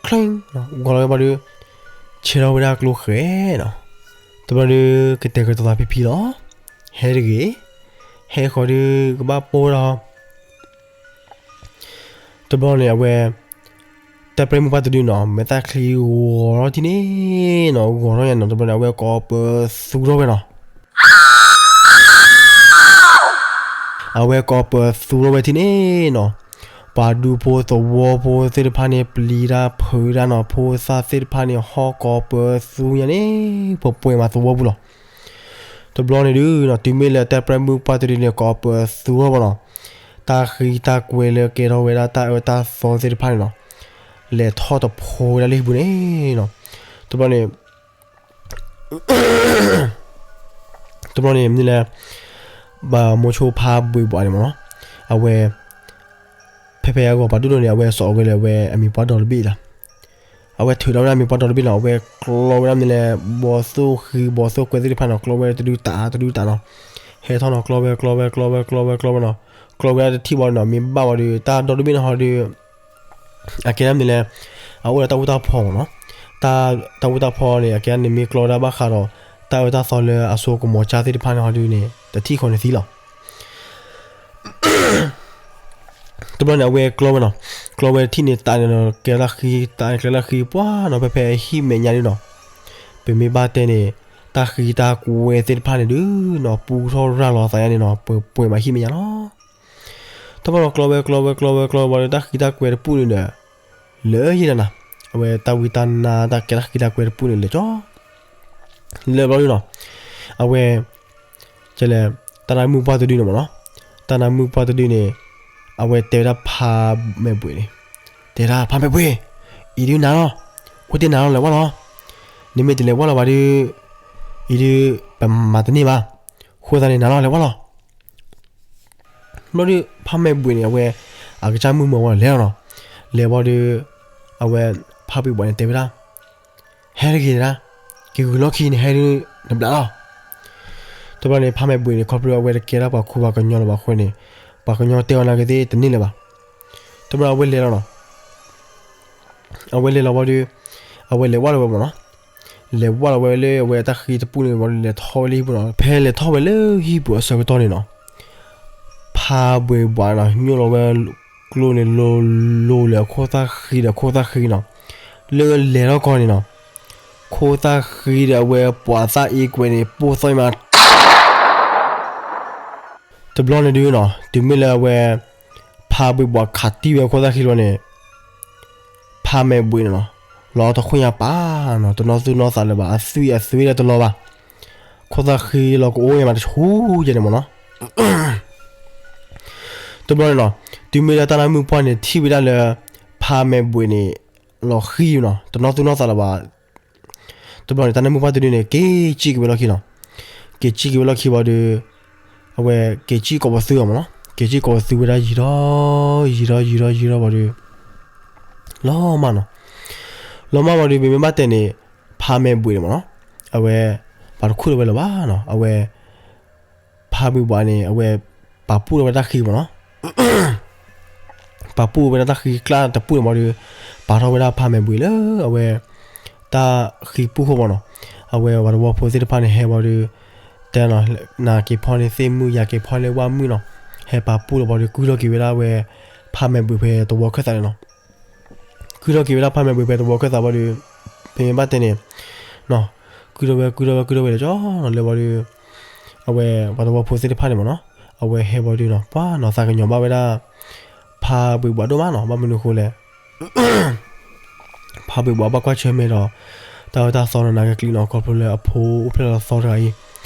ဃဲနီၤ, ဂီၤလီၤဝဲဘၣ်ဒီး ဆဲးထီၣ်ဝဲဒၣ်အကျိဃဲနီၤ. တဘျီဒီး ကတဲာ်ကတီၤသးဖံဖံလီၤ, ဟဲတဂ့ၤ, ဟဲဃီၤဒီးကဘၣ်ပိၢ်ဒီး တဘျီန့ၣ် အဝဲ တၢ်ပြဲၢ်မုၣ်ပှၢ်တဒုနီၤ မဲာ်သၣ်ချံဂီၤထီၣ်ထံၣ်န့ၣ်နီၤ, ဂီၤထီၣ်ညါနီၤ တဘျီန့ၣ် အဝဲကိးပသူထီၣ်ဝဲနီၤ. အဝဲကိးပသူထီၣ်ဝဲထံၣ်န့ၣ်နီၤ, ပှၤဒူဖိသဝီဖိသ့ၣ်တဖၣ်န့ၣ် ပျံၤတၢ်ဖုးတၢ်နီၤ, ဖိသၣ်သ့ၣ်တဖၣ်န့ၣ် ဟီၣ်ကိးပသူညါန့ၣ် ပှဲၤပှဲၤမးသဝီပူၤလီၤ. တဘျီန့ၣ်ဒုးနီၤ တုၤမ့ၢ်လၢတၢ်ပြဲၢ်မုၣ်ပှၢ်တဒုန့ၣ် ကိးပသူထီၣ်ဘၣ်နီၤ, တၢ်ဃံတၢ်ကွဲၤလၢကဲထီၣ်ဝဲဒၣ်တၢ်အၢတၢ်သီသ့ၣ်တဖၣ်န့ၣ်နီၤ လဲၤထီၣ်တဖိဝဲဒၣ်လၢဟံၣ်ပူၤန့ၣ်နီၤ. တဘျီန့ၣ် တဘျီန့ၣ်မနုၤလဲၣ်, ဘၣ်မိၤဆိဖါဘှံးဘှးန့ၣ်မးနီၤ, အဝဲ ဖဲဖဲအဂီၢ်ပှၤဒိၣ်ဒိၣ်န့ၣ် အဝဲစိာ်အီၤဝဲလၢအဝဲအမံၤပှၢ်ဒီတဘ့ၣ်လီၤ. အဝဲထုးထီၣ်ဝဲဒၣ်အမံၤပှၢ်ဒီတဘ့ၣ်လီၤ, အဝဲကျီဝဲဒၣ်မနုၤလဲၣ် ဘီသိၣ်ဃံဘီသိၣ်ကွဲၤသ့ၣ်တဖၣ်နီၤ, ကျီဝဲတဒုတၢ်တဒုတၢ်နီၤ, ဟဲထီၣ်နီၤ ကျီဝဲ ကျီဝဲ ကျီဝဲ ကျီဝဲ ကျီဝဲနီၤ, ကျီဝဲဒၣ်တထံၣ်ဘၣ်နီၤ မ့ၢ်ဘၣ်ဝံၤဒီး တၢ်ဒီတဘ့ၣ်န့ၣ်ဟီဒီး အကဲဒၣ်မနုၤလဲၣ်, အအိၣ်ဒီးတၢ်အူတၢ်ဖီမးနီၤ, တၢ်အူတၢ်ဖီန့ၣ် အကဲဒၣ်န့ၣ်မ့ၢ်ကျီဝဲဒၣ်ဘၣ်ဃးဒီး တၢ်အၢတၢ်သီလၢအစိကမီၤကၢ်သ့ၣ်တဖၣ်န့ၣ်ဟီဒုန့ၣ် တထံၣ်ဃီန့ၣ်သံလီၤ. တဘျီန့ၣ် အဝဲကျီဝဲနီၤ, ကျီဝဲထံၣ်န့ၣ် တၢ်န့ၣ်ဒီး ကျဲတၢ်ဃံ တၢ်န့ၣ်ကျဲတၢ်ဃံပှၢ်နီၤ, ဖဲဖဲဟံၣ်မဲာ်ညါဒုနီၤ, ပမ့ၢ်ဘၣ်တဲန့ၣ် တၢ်ဃံတၢ်ကွဲၤသ့ၣ်တဖၣ်န့ၣ်ဒုနီၤ ပူထီၣ်ရၤလီၤသးညါန့ၣ်နီၤ ပှဲၤပှဲၤမးဟံၣ်မဲာ်ညါလီၤ. တဘျီဒီး ကျီဝဲ ကျီဝဲ ကျီဝဲ ကျီဝဲဒီး တၢ်ဃံတၢ်ကွဲၤတပူၤန့ၣ်ဒီး လၢယဲၢ်နၤနၤ, အဝဲတၢ်ဝံတၢ်နါ တၢ်ကဲတၢ်ဃံတၢ်ကွဲၤတပူၤန့ၣ် လဲၤကၠီ လၢဘျီဒုနီၤ, အဝဲ ကဲလဲၣ် တၢ်နါမုၣ်ပှၢ်တဒုန့ၣ်မးနီၤ, တၢ်နါမုၣ်ပှၢ်တဒုန့ၣ် အဝဲတဲဝဲဒၣ်ဖါမဲာ်ဘှံးန့ၣ်, တဲဒၣ်ဖါမဲာ်ဘှံး, အံၤဒုနၤလီၤ, အိၣ်တ့ၢ်နၤလီၤ လဲၤဝဲလီၤ, နမ့ၢ်တလဲၤဝဲလီၤဘၣ်ဒီး အံၤဒု ပမၤတန့ၢ်ဘၣ်, ဃိသတးန့ၣ်နၤလီၤ လဲၤဝဲလီၤ. ဘျီဒုး ဖါမဲာ်ဘှံးန့ၣ် အဝဲ အကစၢ်မုၢ်မၢဝဲလဲၤလီၤနီၤ, လဲၤဝံၤဒီး အဝဲ ဖါဘှံးဘှးန့ၣ်တဲဝဲဒၣ်, ဟဲတဂ့ၤဒၣ်, က့ၤဂုၤလီၢ်ခံန့ၣ် ဟဲဒုးနဘျးလီၤ. တဘျီန့ၣ် ဖါမဲာ်ဘှံးန့ၣ် ခီဖျိအဝဲတကဲဒၣ်ပှၤခူပှၤကညီလၢၤဘၣ်အဃိန့ၣ် ပှၤကညီတဲအီၤနာ်က့သ့ၣ်တန့ၢ်လၢၤဘၣ်. တဘျီအဝဲလဲၤလီၤနီၤ အဝဲလဲၤလီၤဝံၤဒီး အဝဲလဲၤဝဲလီၤဝဲမးနီၤ, လဲၤဝဲလီၤဝဲလၢအဝဲတၢ်ဃံတပူၤန့ၣ်ဝံၤဒီး လဲၤထီၣ်ဝဲလၢဟံၣ်ပူၤနီၤ, ဖဲလဲၤထီၣ်ဝဲလၢဟံၣ်ပူၤအဆၢကတီၢ်န့ၣ်နီၤ, ဖါဘှံးဘှးနီၤ ညိၣ်လီၤဝဲကျိန့ၣ် လိၤလိၤလၢအခိၣ်သၣ်ဃံဒီးအခိၣ်သၣ်ဃံနီၤ, လၢလဲၤထီၣ်ကီၢ်န့ၣ်နီၤ, ခိၣ်သၣ်ဃံဒီးအဝဲပှၤသၣ်အ့ကွဲန့ၣ် ပိၢ်သီၣ်မး တဘျီန့ၣ်ဒုးနီၤ တုၤမ့ၢ်လၢအဝဲ ဖါဘှံးဘှးခးတံၢ်ဝဲအခိၣ်သၣ်ဃံလီၤန့ၣ် ဖါမဲာ်ဘှံးန့ၣ်နီၤ လီၤတခွံၣ်ညါပာ်နီၤ တနီၣ်သူၣ်နီၣ်သးလၢၤဘၣ် အသွံၣ်အသွံၣ်လၢတလီၤဘၣ် ခိၣ်သၣ်ဃံလီၤကအိၣ်ဝဲမးတဆူညါန့ၣ်မးနီၤ တဘျီန့ၣ်နီၤ တုၤမ့ၢ်လၢတၢ်နါမုၣ်ပှၢ်န့ၣ် ထံၣ်ဝဲဒၣ်လၢ ဖါမဲာ်ဘှံးန့ၣ် လီၤဃံနီၤ တနီၣ်သူၣ်နီၣ်သးလၢၤဘၣ် တဘျီန့ၣ် တၢ်နါမုၣ်ပှၢ်တဒုန့ၣ် က့ၤစံၣ်က့ၤဝဲလီၢ်ခံနီၤ က့ၤစံၣ်က့ၤဝဲလီၢ်ခံဝံၤဒီး အဝဲက့ၤစံၣ်ကိးပသူအီၤမးနီၤ က့ၤစံၣ်ကိးပသူဝဲဒၣ်ယံာ်ထီၣ် ယံာ်ထီၣ်ယံာ်ထီၣ်ယံာ်ထီၣ်ဝံၤဒီး လီၤမၢ်နီၤ လီၤမၢ်ဝံၤဒီး ပမ့ၢ်ဘၣ်တဲန့ၣ် ဖါမဲာ်ဘှံးန့ၣ်မးနီၤ အဝဲ ပှၤတခူၣ်လၢၤဝဲလၢၤဘၣ်နီၤ အဝဲ ဖါဘှံးဘှးန့ၣ် အဝဲ ပာ်ပူၣ်လီၤဝဲတၢ်ဃံမးနီၤ ပာ်ပူၣ်ဝဲဒၣ်တၢ်ဃံကျါတပူၣ်န့ၣ်ဝံၤဒီး ပာ်ထီၣ်ဝဲဒၣ်ဖါမဲာ်ဘှံးလၢအဝဲ တၢ်ဃံပူၣ်ဃိမးနီၤ အဝဲပှၤသဝီဖိသ့ၣ်တဖၣ်န့ၣ်ဟဲဝံၤဒီး တဲနီၤ နၤက့ၤဖီန့ၢ်သ့ၣ်မုၣ် ယၤက့ၤဖီန့ၢ်ဝၣ်မုၣ်နီၤ ဟဲပာ်ပူၣ်လီၤဝံၤဒီး ကုၢ်ထီၣ်က့ၤဝဲဒၣ်ဝဲ ဖါမဲာ်ဘှံးဖဲသဝီခၢၣ်သးန့ၣ်နီၤ ကုၢ်ထီၣ်က့ၤဝဲဒၣ်ဖါမဲာ်ဘှံးဖဲသဝီခၢၣ်သးဝံၤဒီး ပမ့ၢ်ဘၣ်တဲန့ၣ် ကုၢ်ထီၣ်ဝဲ ကုၢ်ထီၣ်ဝဲ ကုၢ်ထီၣ်ဝဲလၢကၠီနီၤ လၢဝံၤဒီး အဝဲ ပှၤသဝီဖိသ့ၣ်တဖၣ်န့ၣ်မးနီၤ အဝဲဟဲဝံၤဒီးနီၤ ပှၤနီၤသးကညီၤဘၣ်ဝဲဒၣ် ဖါဘှံးဘှးဒိၣ်မးနီၤ ဘၣ်မနုၤအဃိလဲၣ် ဖါဘှံးဘှးဘၣ်ကွၢ်ဆၢၣ်မဲာ်ဒီး တၢ်အၢတၢ်သီနီၤ နၤက့ၤကျံးနီၤ ခီဖျိလၢအဖိအိၣ်ဖျဲၣ်လီၤသီတဂၤအံၤ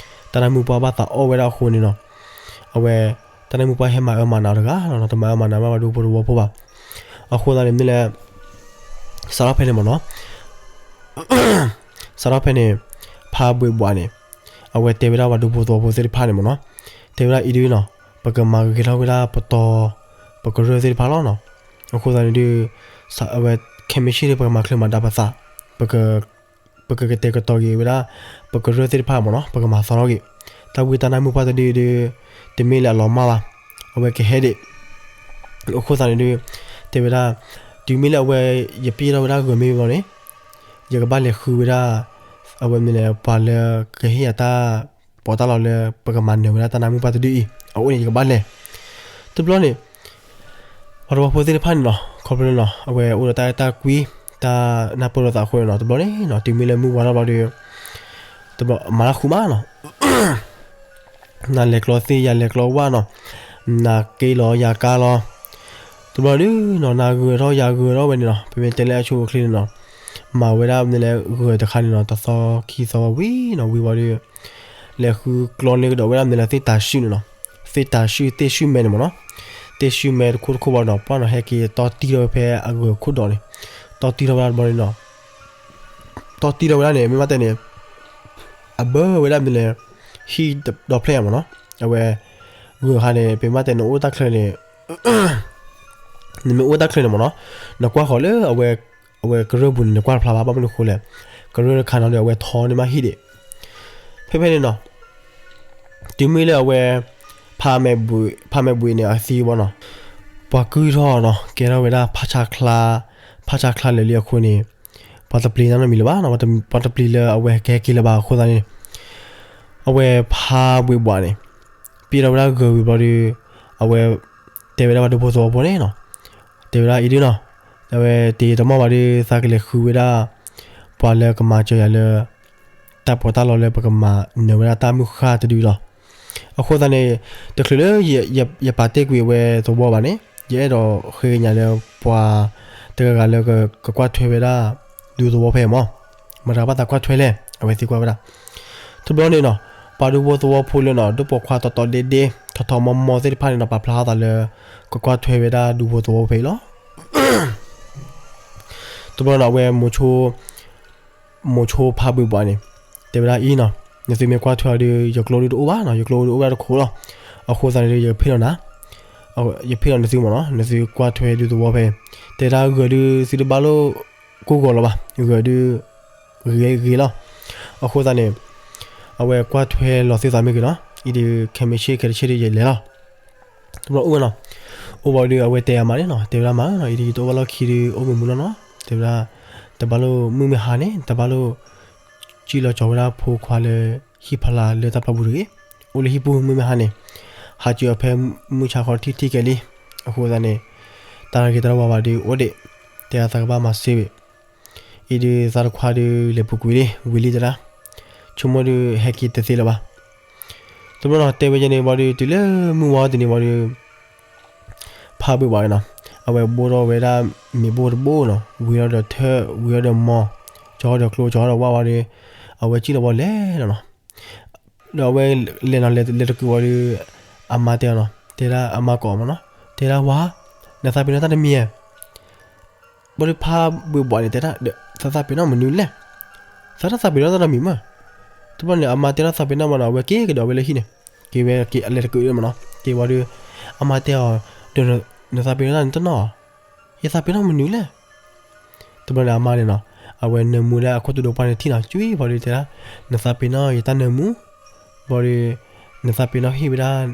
တၢ်နါမုၣ်ပှၢ်ဘၣ်သးအီၣ်ဝဲဒၣ်အဃိန့ၣ်နီၤ အဝဲ တၢ်နၢမူပှၢ်ဟဲမၤအၢမၤနးအီၤတဂၤလီၤနီၤ, တမၤအၢမၤနးဘၣ်ပှၤဒူဖိသဝီဖိဘၣ်. အဃိသတးန့ၣ်မ့ၢ်လၢ စးထီၣ်ဖဲန့ၣ်မ့ၢ်နီၤ, စးထီၣ်ဖဲန့ၣ် ဖါဘှံးဘှးန့ၣ် အဝဲတဲဝဲဒၣ်ပှၤဒူဖိသဝီဖိသ့ၣ်တဖၣ်န့ၣ်မ့ၢ်နီၤ, တဲဝဲဒၣ်အံၤဒုနီၤ, ပကမၤဂ့ၤထီၣ်ဝဲဒၣ်ပတီၢ် ပကရၢၢ်သ့ၣ်တဖၣ်လီၤနီၤ. အဃိသတးန့ၣ်ဒု အဝဲ ခဲမုၢ်ဆ့ၣ်န့ၣ် ပကမၤချၢမၤဒါပသး, ပက ပကကတဲာ်ကတီၤက့ၤဝဲဒၣ် ပကရၢၢ်သ့ၣ်တဖၣ်မ့ၢ်နီၤ, ပကမၤသီထီၣ်က့ၤ တၢ်ဝံတၢ်နၢမူပှၢ်တဒုဒု တမ့ၢ်လၢအလီၤမၢ်ဘၣ်, အဝဲကဟဲဒံး. အဃိသတးန့ၣ်ဒု တဲဝဲဒၣ် တုၤမ့ၢ်လၢအဝဲ ယပျဲၢ်ထီၣ်ဝဲဒၣ်ဂၢၤမ့ၢ်ဘျီန့ၣ် ယကဘၣ်လဲၤဃုဝဲဒၣ် အဝဲမ့ၢ်လဲၣ် ပှၤလၢကဟ့ၣ်ယၤတၢ်ပီးတၢ်လီလၢ ပကမၤနၢၤဝဲဒၣ်တၢ်နၢမူပှၢ်တဒုအံၤ အအိၣ်န့ၣ် ယကဘၣ်လဲၤ. တဘျီန့ၣ် ပှၤသဝီဖိသ့ၣ်တဖၣ်န့ၣ်နီၤ, ခီဖျိလၢနီၤ အဝဲအိၣ်ဒီးတၢ်အဲၣ်တၢ်ကွံ တၢ်နၢ်ပၢၢ်လိာ်သးအဃိန့ၣ်နီၤ, တဘျီန့ၣ်နီၤ တုၤမ့ၢ်လၢမုၢ်ဝါထီၣ်ဘျီဒီး တဘျီမၤတၢ်ဃူမးနီၤ, နၤလဲၤကျီသ့ၣ်ယၤလဲၤကျီဝၣ်နီၤ, နၤက့လီၤယၤကါလီၤ, တဘျီဒုနီၤ နၤဂၢၢ်ထီၣ်ယၤဂၢၢ်ထီၣ်ဝဲန့ၣ်နီၤ, ပမ့ၢ်တဲလၢအဆိအချ့န့ၣ်နီၤ, မၤဝဲဒၣ်မ့ၢ်လဲၣ်ဂၢၢ်တခါန့ၣ်နီၤ တသီခံသီဝံၤနီၤ ဝံၤဝံၤဒီး လဲၤဃုကျီန့ၢ်ကဒီးဝဲဒၣ်မ့ၢ်လဲၣ်သ့ၣ်တၤဆှုၣ်န့ၣ်နီၤ, သ့ၣ်တၤဆှုၣ်သ့ၣ်ဆှုၣ်မဲန့ၣ်မ့ၢ်နီၤ, သ့ၣ်ဆှုၣ်မဲတခိၣ်တခိၣ်ဘၣ်နီၤ ပှၢ်နီၤ ဟဲက့ၤတီတံၢ်ထီၣ်ဝဲဖဲအဂၢၢ်ခိၣ်ဒီးန့ၣ်, တီတံၢ်ထီၣ်ဝဲဒၣ်တဘျီန့ၣ်နီၤ တီတံၢ်ထီၣ်ဝဲဒၣ်န့ၣ် မ့ၢ်ဘၣ်တဲန့ၣ် အဘၢဝဲဒၣ်မ့ၢ်လဲၣ် ဟံၣ်ဒီဖျၢၣ်မ့ၢ်နီၤ, အဝဲ ဂၢၢ်ခါန့ၣ် ပမ့ၢ်ဘၣ်တဲနအိၣ်တၢ်ချၢန့ၣ် နမ့ၢ်အိၣ်တၢ်ချၢန့ၣ်မ့ၢ်နီၤ, နကွၢ်ဃီၤလၢအဝဲ အဝဲကရၢၢ်ပူၤန့ၣ် နကွၢ်တဖျါဘၣ် ဘၣ်မနုၤအဃိလဲၣ်, ကရၢၢ်တခါနီၤဒီး အဝဲထီန့ၢ်မးဟံၣ်ဒံး, ဖဲဖဲန့ၣ်နီၤ တုၤမ့ၢ်လၢအဝဲ ဖါမဲာ်ဘှံး ဖါမဲာ်ဘှံးန့ၣ် အသံဝံၤဘၣ်နီၤ, ပှၤကုၢ်ထီၣ်နီၤ ကဲထီၣ်ဝဲဒၣ် ဖါဆါချါ ဖါဆါချါလၢာ်လံအဃိန့ၣ် ပှၤတပျံၤတၢ်နီတမံၤလၢၤဘၣ်နီၤ, ပှၤတပျံၤလၢအဝဲကဟဲက့ၤလၢၤဘၣ်အဃိသတးန့ၣ် အဝဲဖါဘှံးဘှးန့ၣ် ပျဲထီၣ်ဝဲဒၣ်ဂၢၤဝံၤဘျီဒီး အဝဲ တဲဝဲဒၣ်ပှၤဒူဖိသဝီဖိန့ၣ်နီၤ, တဲဝဲဒၣ်အံၤဒုနီၤ, အဝဲတ့တမီၢ်ဘၣ်ဒီး သးကလဲၤဃုဝဲဒၣ် ပှၤလၢကမၤစၢၤယၤလၢ တၢ်ပီးတၢ်လီလၢပကမၤနၢၤဝဲဒၣ်တၢ်မုၢ်ဃၢ်တဒုလီၤ. အဃိသတးန့ၣ် တချုးလၢယပာ်တ့ၢ်ကွံာ်အဝဲသဝီဘၣ်န့ၣ် ယအဲၣ်ဒိးဃ့ကညးလၢ ပှၤတဂၤဂၤလၢကကွၢ်ထွဲဝဲဒၣ် ဒူသဝီဖဲမး, မတၤဘၣ်သးကွၢ်ထွဲလဲၣ် အဝဲသံကွၢ်ဝဲဒၣ် တဘျီန့ၣ်နီၤ, ပှၤဒူဖိသဝီဖိလၢနီၤ ဒိၣ်ပိာ်ခွါတီတီဒဲဒဲ ထီထီမီမီသ့ၣ်တဖၣ်န့ၣ်နီၤ ပာ်ဖျါထီၣ်သးလၢ ကကွၢ်ထွဲဝဲဒၣ်ဒူဖိသဝီဖဲအံၤလီၤ. တဘျီန့ၣ် အဝဲ မိၤဆိဖါဘှံးဘှးန့ၣ် တဲဝဲဒၣ်အံၤနီၤ, နသုမ့ၢ်ကွၢ်ထွဲအီၤဒီး ယကျိဒုတအိၣ်ဘၣ်နီၤ, ယကျိဒုအိၣ်ဝဲဒၣ်တခိၣ်လီၤ. အဃိသတးန့ၣ်ဒီး ယကဖ့ၣ်လီၤနၤ, ယဖ့ၣ်လီၤနသုမ့ၢ်နီၤ, နသုကွၢ်ထွဲဒူသဝီဖဲ, တဲဒၣ်ဂၢၤဒုသုတဘၣ်လိာ် ကိၢ်ဂီၤလီၤဘၣ်, ဂၢၤဒု ဂ့ၤဂ့ၤလီၤ. အဃိသတးန့ၣ် အဝဲကွၢ်ထွဲလီၤသုသးမ့ၢ်ဂ့ၤနီၤ, အံၤဒုး ခဲမုၢ်ဆ့ၣ်ခဲတဆ့ၣ်ဒီးယလဲၤလီၤ. တဘျီအိၣ်ဝဲနီၤ, အိၣ်ဘၣ်ဒီး အဝဲတဲအမါန့ၣ်နီၤ, တဲဝဲဒၣ်မါနီၤ, အံၤဒုးယတအိၣ်ဘၣ်လီၢ်ခံဒုး အိၣ်မုာ်မုာ်လီၤနီၤ, တဲဝဲဒၣ် တဘၣ်လိာ်မုၢ်မ့ၢ်ဟါန့ၣ် တဘၣ်လိာ် စံၣ်လီၤကၠီၤဝဲဒၣ်ဖိခွါလၢ ဟံၣ်ဖီလာ်လၢတၢ်ပျီပူၤတဂ့ၤ, အိၣ်လၢဟံၣ်ပူၤမုၢ်မ့ၢ်ဟါန့ၣ် ဟးစၢၤအီၤဖဲမုၢ်ဆါခီထံၣ်ထံၣ်ကဲလံ. အဃိသတးန့ၣ် တၢ်ဂ့ၤတၢ်ဝါဘၣ်ဒီးအိၣ်ဒံး, တဲသးကဘၣ်မၤစ့ဝံၤ အံၤဒုးသးတခွါဒုးလဲၤပူၤကွံာ်လံ ဝံၤလံတဲဒၣ်, ဆိကမိၣ်ဒုးဟဲက့ၤတသ့လၢၤဘၣ်. တဘျီနီၤ တဲဝဲယဲန့ၣ်ဘၣ်ဒီး တုၤလၢမုၢ်ဝါတနံၤဘၣ်ဒီး ဖါဘှံးဘှးနီၤ, အဝဲဘိၣ်ထီၣ်ဝဲဒၣ်မ့ၤဘိၣ်တဘိနီၤ, ဝံၤထီၣ်ဒီးထၢၣ် ဝံၤထီၣ်ဒီးမီၤ, ကၠီထီၣ်ဒီးကျိ ကၠီထီၣ်ဒီးဝၣ်ဝံၤဒီး အဝဲစံၣ်လီၤဘၣ်လဲၤလီၤနီၤ. ဒီးအဝဲလဲၤနီၤ လဲၤလဲၤတကုာ်ဝံၤဒီး အမါတဲအီၤနီၤ, တဲဒၣ်အမါကိးမ့ၢ်နီၤ, တဲဒၣ်ဝါ, နသးပ့ၤနီၣ်တၢ်တမံၤဧါ ဘၣ်ဒီးဖါဘှံးဘှးန့ၣ် တဲဒၣ်ဒီး သးသးပ့ၤနီၣ်မနုၤလဲၣ်, သးတၢ်သးပ့ၤနီၣ်တၢ်တမံၤမး. တဘျီန့ၣ် အမါတဲဒၣ်သးပ့ၤနီၣ်မးနီၤ အဝဲက့ၤကဒီးဝဲလၢဟံၣ်န့ၣ်, က့ၤဝဲက့ၤအလဲၤတကုာ်မးနီၤ, က့ၤဝံၤဒီး အမါတဲအီၤ, ဒီးနသးပ့ၤနီၣ်တၢ်န့ၣ်တနီၤ, ယသးပ့ၤနီၣ်မနုၤလဲၣ်. တဘျီန့ၣ် အမါန့ၣ်နီၤ, အဝဲနၢမူဒၣ်အခိၣ်သဒိၣ်ပှၢ်န့ၣ်ထံၣ်နီၤ, ကွံာ်ဘၣ်ဒီးတဲဒၣ်, နသးပ့ၤနီၣ်ယတၢ်နၢမူ, ဘၣ်ဒီး နသးပ့ၤနီၣ်ဟ့ၣ်ဝဲဒၣ်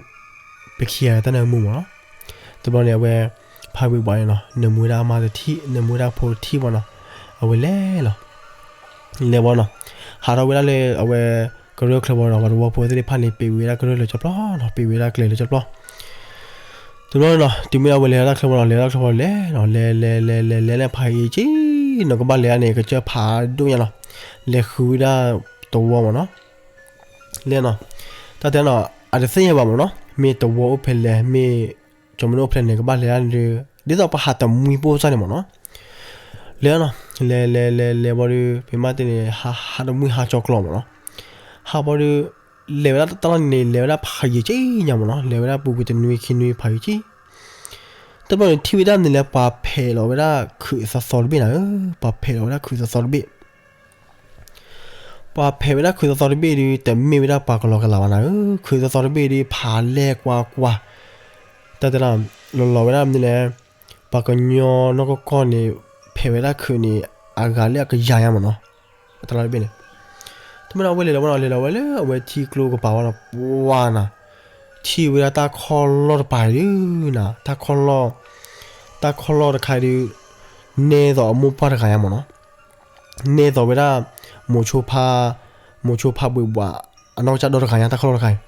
ပခံဂၤတၢ်နၢမူမးနီၤ. တဘျီန့ၣ် အဝဲ ဖါဘှံးဘှးန့ၣ်နီၤ နၢမူဝဲဒၣ်အမါတထံၣ် နၢမူဝဲဒၣ်အဖိတထံၣ်ဘၣ်နီၤ, အဝဲလဲၤလီၤ လဲၤဘၣ်နီၤ, ဟးထီၣ်ဝဲဒၣ်လၢအဝဲ ကရၢၢ်ချၢဘၣ်ဒီး ပှၤသဝီဖိသ့ၣ်တဖၣ်န့ၣ် ပ့ၤဝံၤဝဲဒၣ်ကရၢၢ်လၢကၠီပျီနီၤ, ပ့ၤဝံၤဝဲဒၣ်ကျဲလၢကၠီပျီ. တဘျီန့ၣ်နီၤ တုၤမ့ၢ်အဝဲလဲၤတၢ်ချၢဘၣ်နီၤ လဲၤတၢ်ချၢဘၣ်လဲၤနီၤ လဲၤလဲၤလဲၤလဲၤလဲၤလဲၤဖးအံၤက့နီၤ ကဘၣ်လဲၤဒၣ်န့ၣ် ကစၢၢ်ဖးဒိၣ်ညါနီၤ, လဲၤဃုဝဲဒၣ်သဝီမးနီၤ, လဲၤနီၤ, တၢ်တဲနီၤ အတသ့ၣ်ညါဘၣ်မးနီၤ, မ့ၢ်သဝီအိၣ်ဖဲလဲၣ် မ့ၢ်ကၠီမနုၤအိၣ်ဖဲလဲၣ်န့ၣ် ကဘၣ်လဲၤဒၣ်န့ၣ်ဒီး ဒ်သိးပဟးတမှံဖိစၢ်န့ၣ်မးနီၤ, လဲၤနီၤ, လဲၤလဲၤလဲၤလဲၤဘၣ်ဒီး ပမ့ၢ်တဲန့ၣ် ဟးတမှံဟးကၠီကျီမးနီၤ, ဟးဘၣ်ဒီး လဲၤဝဲဒၣ်တၢ်လီၢ်န့ၣ်န့ၣ် လဲၤဝဲဒၣ်ဖးယံာ်က့ညါမ့ၢ်နီၤ, လဲၤဝဲဒၣ်ပူၤကွံာ်တနွံခံနွံဖးယံာ်က့, တဘျီန့ၣ်ထံၣ်ဝဲဒၣ်န့ၣ်လဲၣ် ပှၤဖဲးလီၤဝဲဒၣ်ခုးသီသီတဘ့ၣ်နၤဧၢ, ပှၤဖဲးလီၤဝဲဒၣ်ခုးသီသီတဘ့ၣ် ပှၤဖဲးဝဲဒၣ်ခုးသီသီတဘ့ၣ်ဒီး တမ့ၢ်ဝဲဒၣ်ပှၤကလီကလးဘၣ်နၤဧၢ, ခုးသီသီတဘ့ၣ်ဒီး ဖးလဲၢ်ကွၢ်ကွၢ်, တၢ်တဲလီၤလီၤဝဲဒၣ်မနုၤလဲၣ်, ပှၤကညီနီၢ်ကီၢ်ကီၢ်န့ၣ် ဖဲးဝဲဒၣ်ခုးန့ၣ် အဂၤလၢအကယၤညါမ့ၢ်နီၤ, တလီၢ်တဘ့ၣ်န့ၣ်, တမ့ၢ်ဒီးအဝဲလဲၤလီၤဝဲနီၤ, လဲၤလီၤဝဲလၢအဝဲထံကျိကပၤဝဲနီၤ, ပှၤနၤ, ထံၣ်ဝဲဒၣ်တၢ်ခီၣ်လီၢ်တပၤဒုးနၤ, တၢ်ခီၣ်လီၢ်, တၢ်ခီၣ်လီၢ်တခါဒုး, နဲသိးအမိၢ်ပှၢ်တဂၤညါမ့ၢ်နီၤ, နဲသိးဝဲဒၣ်, မိၤဆိဖါ, မိၤဆိဖါဘှံးဘှး, အနီၢ်ကစၢ်ဒီတဂၤညါ တၢ်ခီၣ်လီၢ်တခါအံၤ,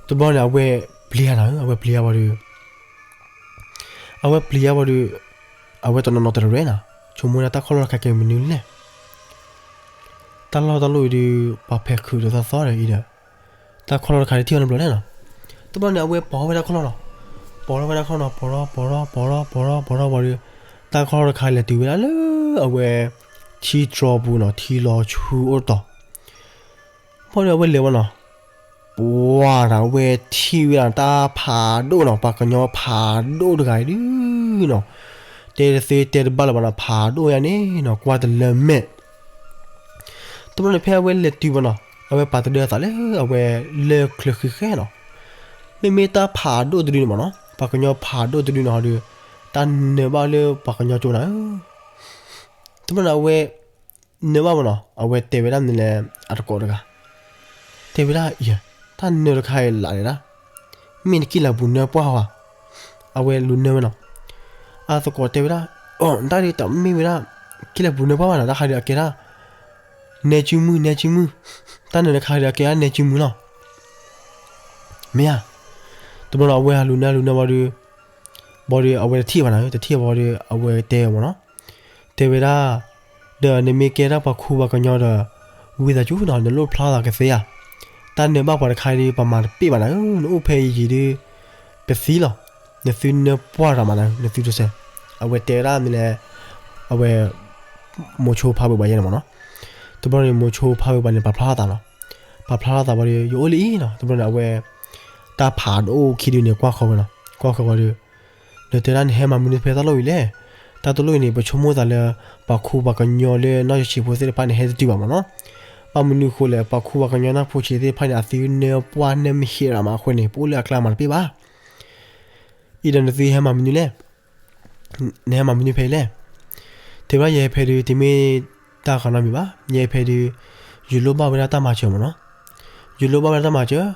တဘျီန့ၣ် အဝဲပျံၤယၤနၤဧၢ, အဝဲပျံၤယၤဝံၤဒီး အဝဲပျံၤယၤဝံၤဒီး, အဝဲတနီၤနီၤတရၢနၤ, ဆိကမိၣ်ဒၣ်တၢ်ခီၣ်လီၢ်တခါကဲမနုၤလဲၣ်, တၢ်လီၢ်တၢ်လီၢ်အံၤဒီး ပှၤဖဲးခုးဒီးသီသီဒီးအံၤဒီး, တၢ်ခီၣ်လီၢ်တခါဒုးထံၣ်အီၤတဘျီလဲၣ်နီၤ, တဘျီန့ၣ် အဝဲပိာ်ထီၣ်ဝဲတၢ်ခီၣ်လီၢ်နီၤ, ပိာ်ထီၣ်ဝဲတၢ်ခီၣ်လီၢ်နီၤ, ပိာ်ထီၣ်ပိာ်ထီၣ်ပိာ်ထီၣ်ပိာ်ထီၣ်ပိာ်ထီၣ်ပိာ်ထီၣ်ဝံၤဒီး, တၢ်ခီၣ်လီၢ်တခါလဲၤတုၤဝဲဒၣ်လၢအဝဲ, ထံတြီၤပူၤနီၤ, ထံလီၤဆူအိၣ်တီၤ ဘၣ်ဒီးအဝဲလဲၤဝဲနီၤ, ပှၤနၤ အဝဲထံၣ်ဝဲဒၣ်တၢ်ဖးဒိၣ်နီၤ, ပှၤကညီဖးဒိၣ်တဂၤအံၤဒုးနီၤ, တဲတသ့တဲတဘၣ်လၢၤဘၣ်နီၤ, ဖးဒိၣ်ယါန့ၣ်နီၤ, ကွၢ်တလၢမဲာ်, တဘျီန့ၣ်ဖဲအဝဲလဲၤတုၤဘၣ်နီၤ, အဝဲပာ်တဒၢအသးလၢအဝဲလၢၢ်ချၢဃံဃဲနီၤ, မ့မ့ၢ်တၢ်ဖးဒိၣ်တဒုန့ၣ်မ့ၢ်နီၤ, ပှၤကညီဖးဒိၣ်တဒုန့ၣ်ဟီဒီး, တၢ်နၢၤဘၣ်လၢပှၤကညီကၠိနၤဧၢ, တဘျီန့ၣ် အဝဲနၢၤဘၣ်မ့ၢ်နီၤ, အဝဲတဲဝဲဒၣ်မနုၤလဲၣ်, အသကိးတဂၤ, တဲဝဲဒၣ်အံၤ, တၢ်နၢၤတခါအံၤလၢ်ဒဲဒၣ်, မ့ၢ်နကံၣ်လၤပူၤနၢၤပှၢ်ဧါ, အဝဲလူၤနၢၤဝဲနီၤ, အသကိးတဲဝဲဒၣ်, အိ တၢ်ဒုးတမ့ၢ်ဝဲဒၣ်, ကံၣ်လၤပူၤနၢၤပှၢ်ဘၣ်နီၤ, တၢ်ခါဒုးအကဲဒၣ်, နဲကၠူမုၢ် နဲကၠူမုၢ်, တၢ်နၢၤတခါဒုးအကဲဒၣ်နဲကၠူမုၢ်လီၤ, မ့ၢ်ဧါ, တဘျီဒီးအဝဲဟးလူၤနၢၤလူၤနၢၤဝံၤဒီး, ဘၣ်ဒီးအဝဲတထံၣ်ဘၣ်နၤ, တထံၣ်ဘၣ်ဒီးအဝဲတဲမ့ၢ်နီၤ, တဲဝဲဒၣ်, ဒီးနမ့ၢ်ကဲဒၣ်ပှၤခူပှၤကညီဒီး, ဝံသးစူၤနီၤ နလိၣ်ဖျါသးကသ့ဧါ, တၢ်နၢၤဘၣ်ပှၤတခါဒီး ပမၤတပ့ၢ်ဘၣ်နၤဧၢ, နအိၣ်ဖဲအံၤဒီး, ပသံလီၤ, နသုနၢၤပှၢ်တၢ်မးနၤ နသုတစဲး, အဝဲတဲဝဲဒၣ်မနုၤလဲၣ်, အဝဲ, မိၤဆိဖါဘှံးဘှးယဲန့ၣ်မ့ၢ်နီၤ, တဘျီန့ၣ် မိၤဆိဖါဘှံးဘှးန့ၣ် ပာ်ဖျါထီၣ်သးလီၤ, ပာ်ဖျါထီၣ်သးဝံၤဒီး ယအိၣ်လၢအံၤနီၤ, တဘျီန့ၣ် အဝဲ, တၢ်ဖးဒိၣ်ခံဒုန့ၣ် ကွၢ်ဃီၤဝဲလီၤ, ကွၢ်ဃီၤဝံၤဒီး နတဲဒၣ်နဟဲမၤမနုၤဖဲတၢ်လီၢ်ဝံၤလဲၣ်, တၢ်တလီၢ်အံၤန့ၣ် ပဆိကမိၣ်သးလၢ, ပှၤခူပှၤကညီလၢနီၢ်ယဆံးဖိသ့ၣ်တဖၣ်န့ၣ် ဟဲတတုၤဘၣ်မ့ၢ်နီၤ, ဘၣ်မနုၤအဃိလဲၣ် ပှၤခူပှၤကညီနီၢ်ဖိဆံးသ့ၣ်တဖၣ်န့ၣ် အသုနၢၤပှၢ်နၢၤမ့ၢ်ဟ့ၣ်ရၤမးအဃိန့ၣ် ပအိၣ်လၢအကျါမၤတပ့ၢ်ဘၣ်, အံၤဒီးနသုဟဲမၤမနုၤလဲၣ် နဟဲမၤမနုၤဖဲအံၤလဲၣ်, တဲဝဲဒၣ်ယဟဲဖဲဒုး တမ့ၢ်တၢ်ဃးနီတမံၤဘၣ်, ယဟဲဖဲဒုး, ယလိၣ်ဘၣ်ဝဲဒၣ်တၢ်မၤစၢၤမ့ၢ်နီၤ, ယလိၣ်ဘၣ်ဝဲဒၣ်တၢ်မၤစၢၤ,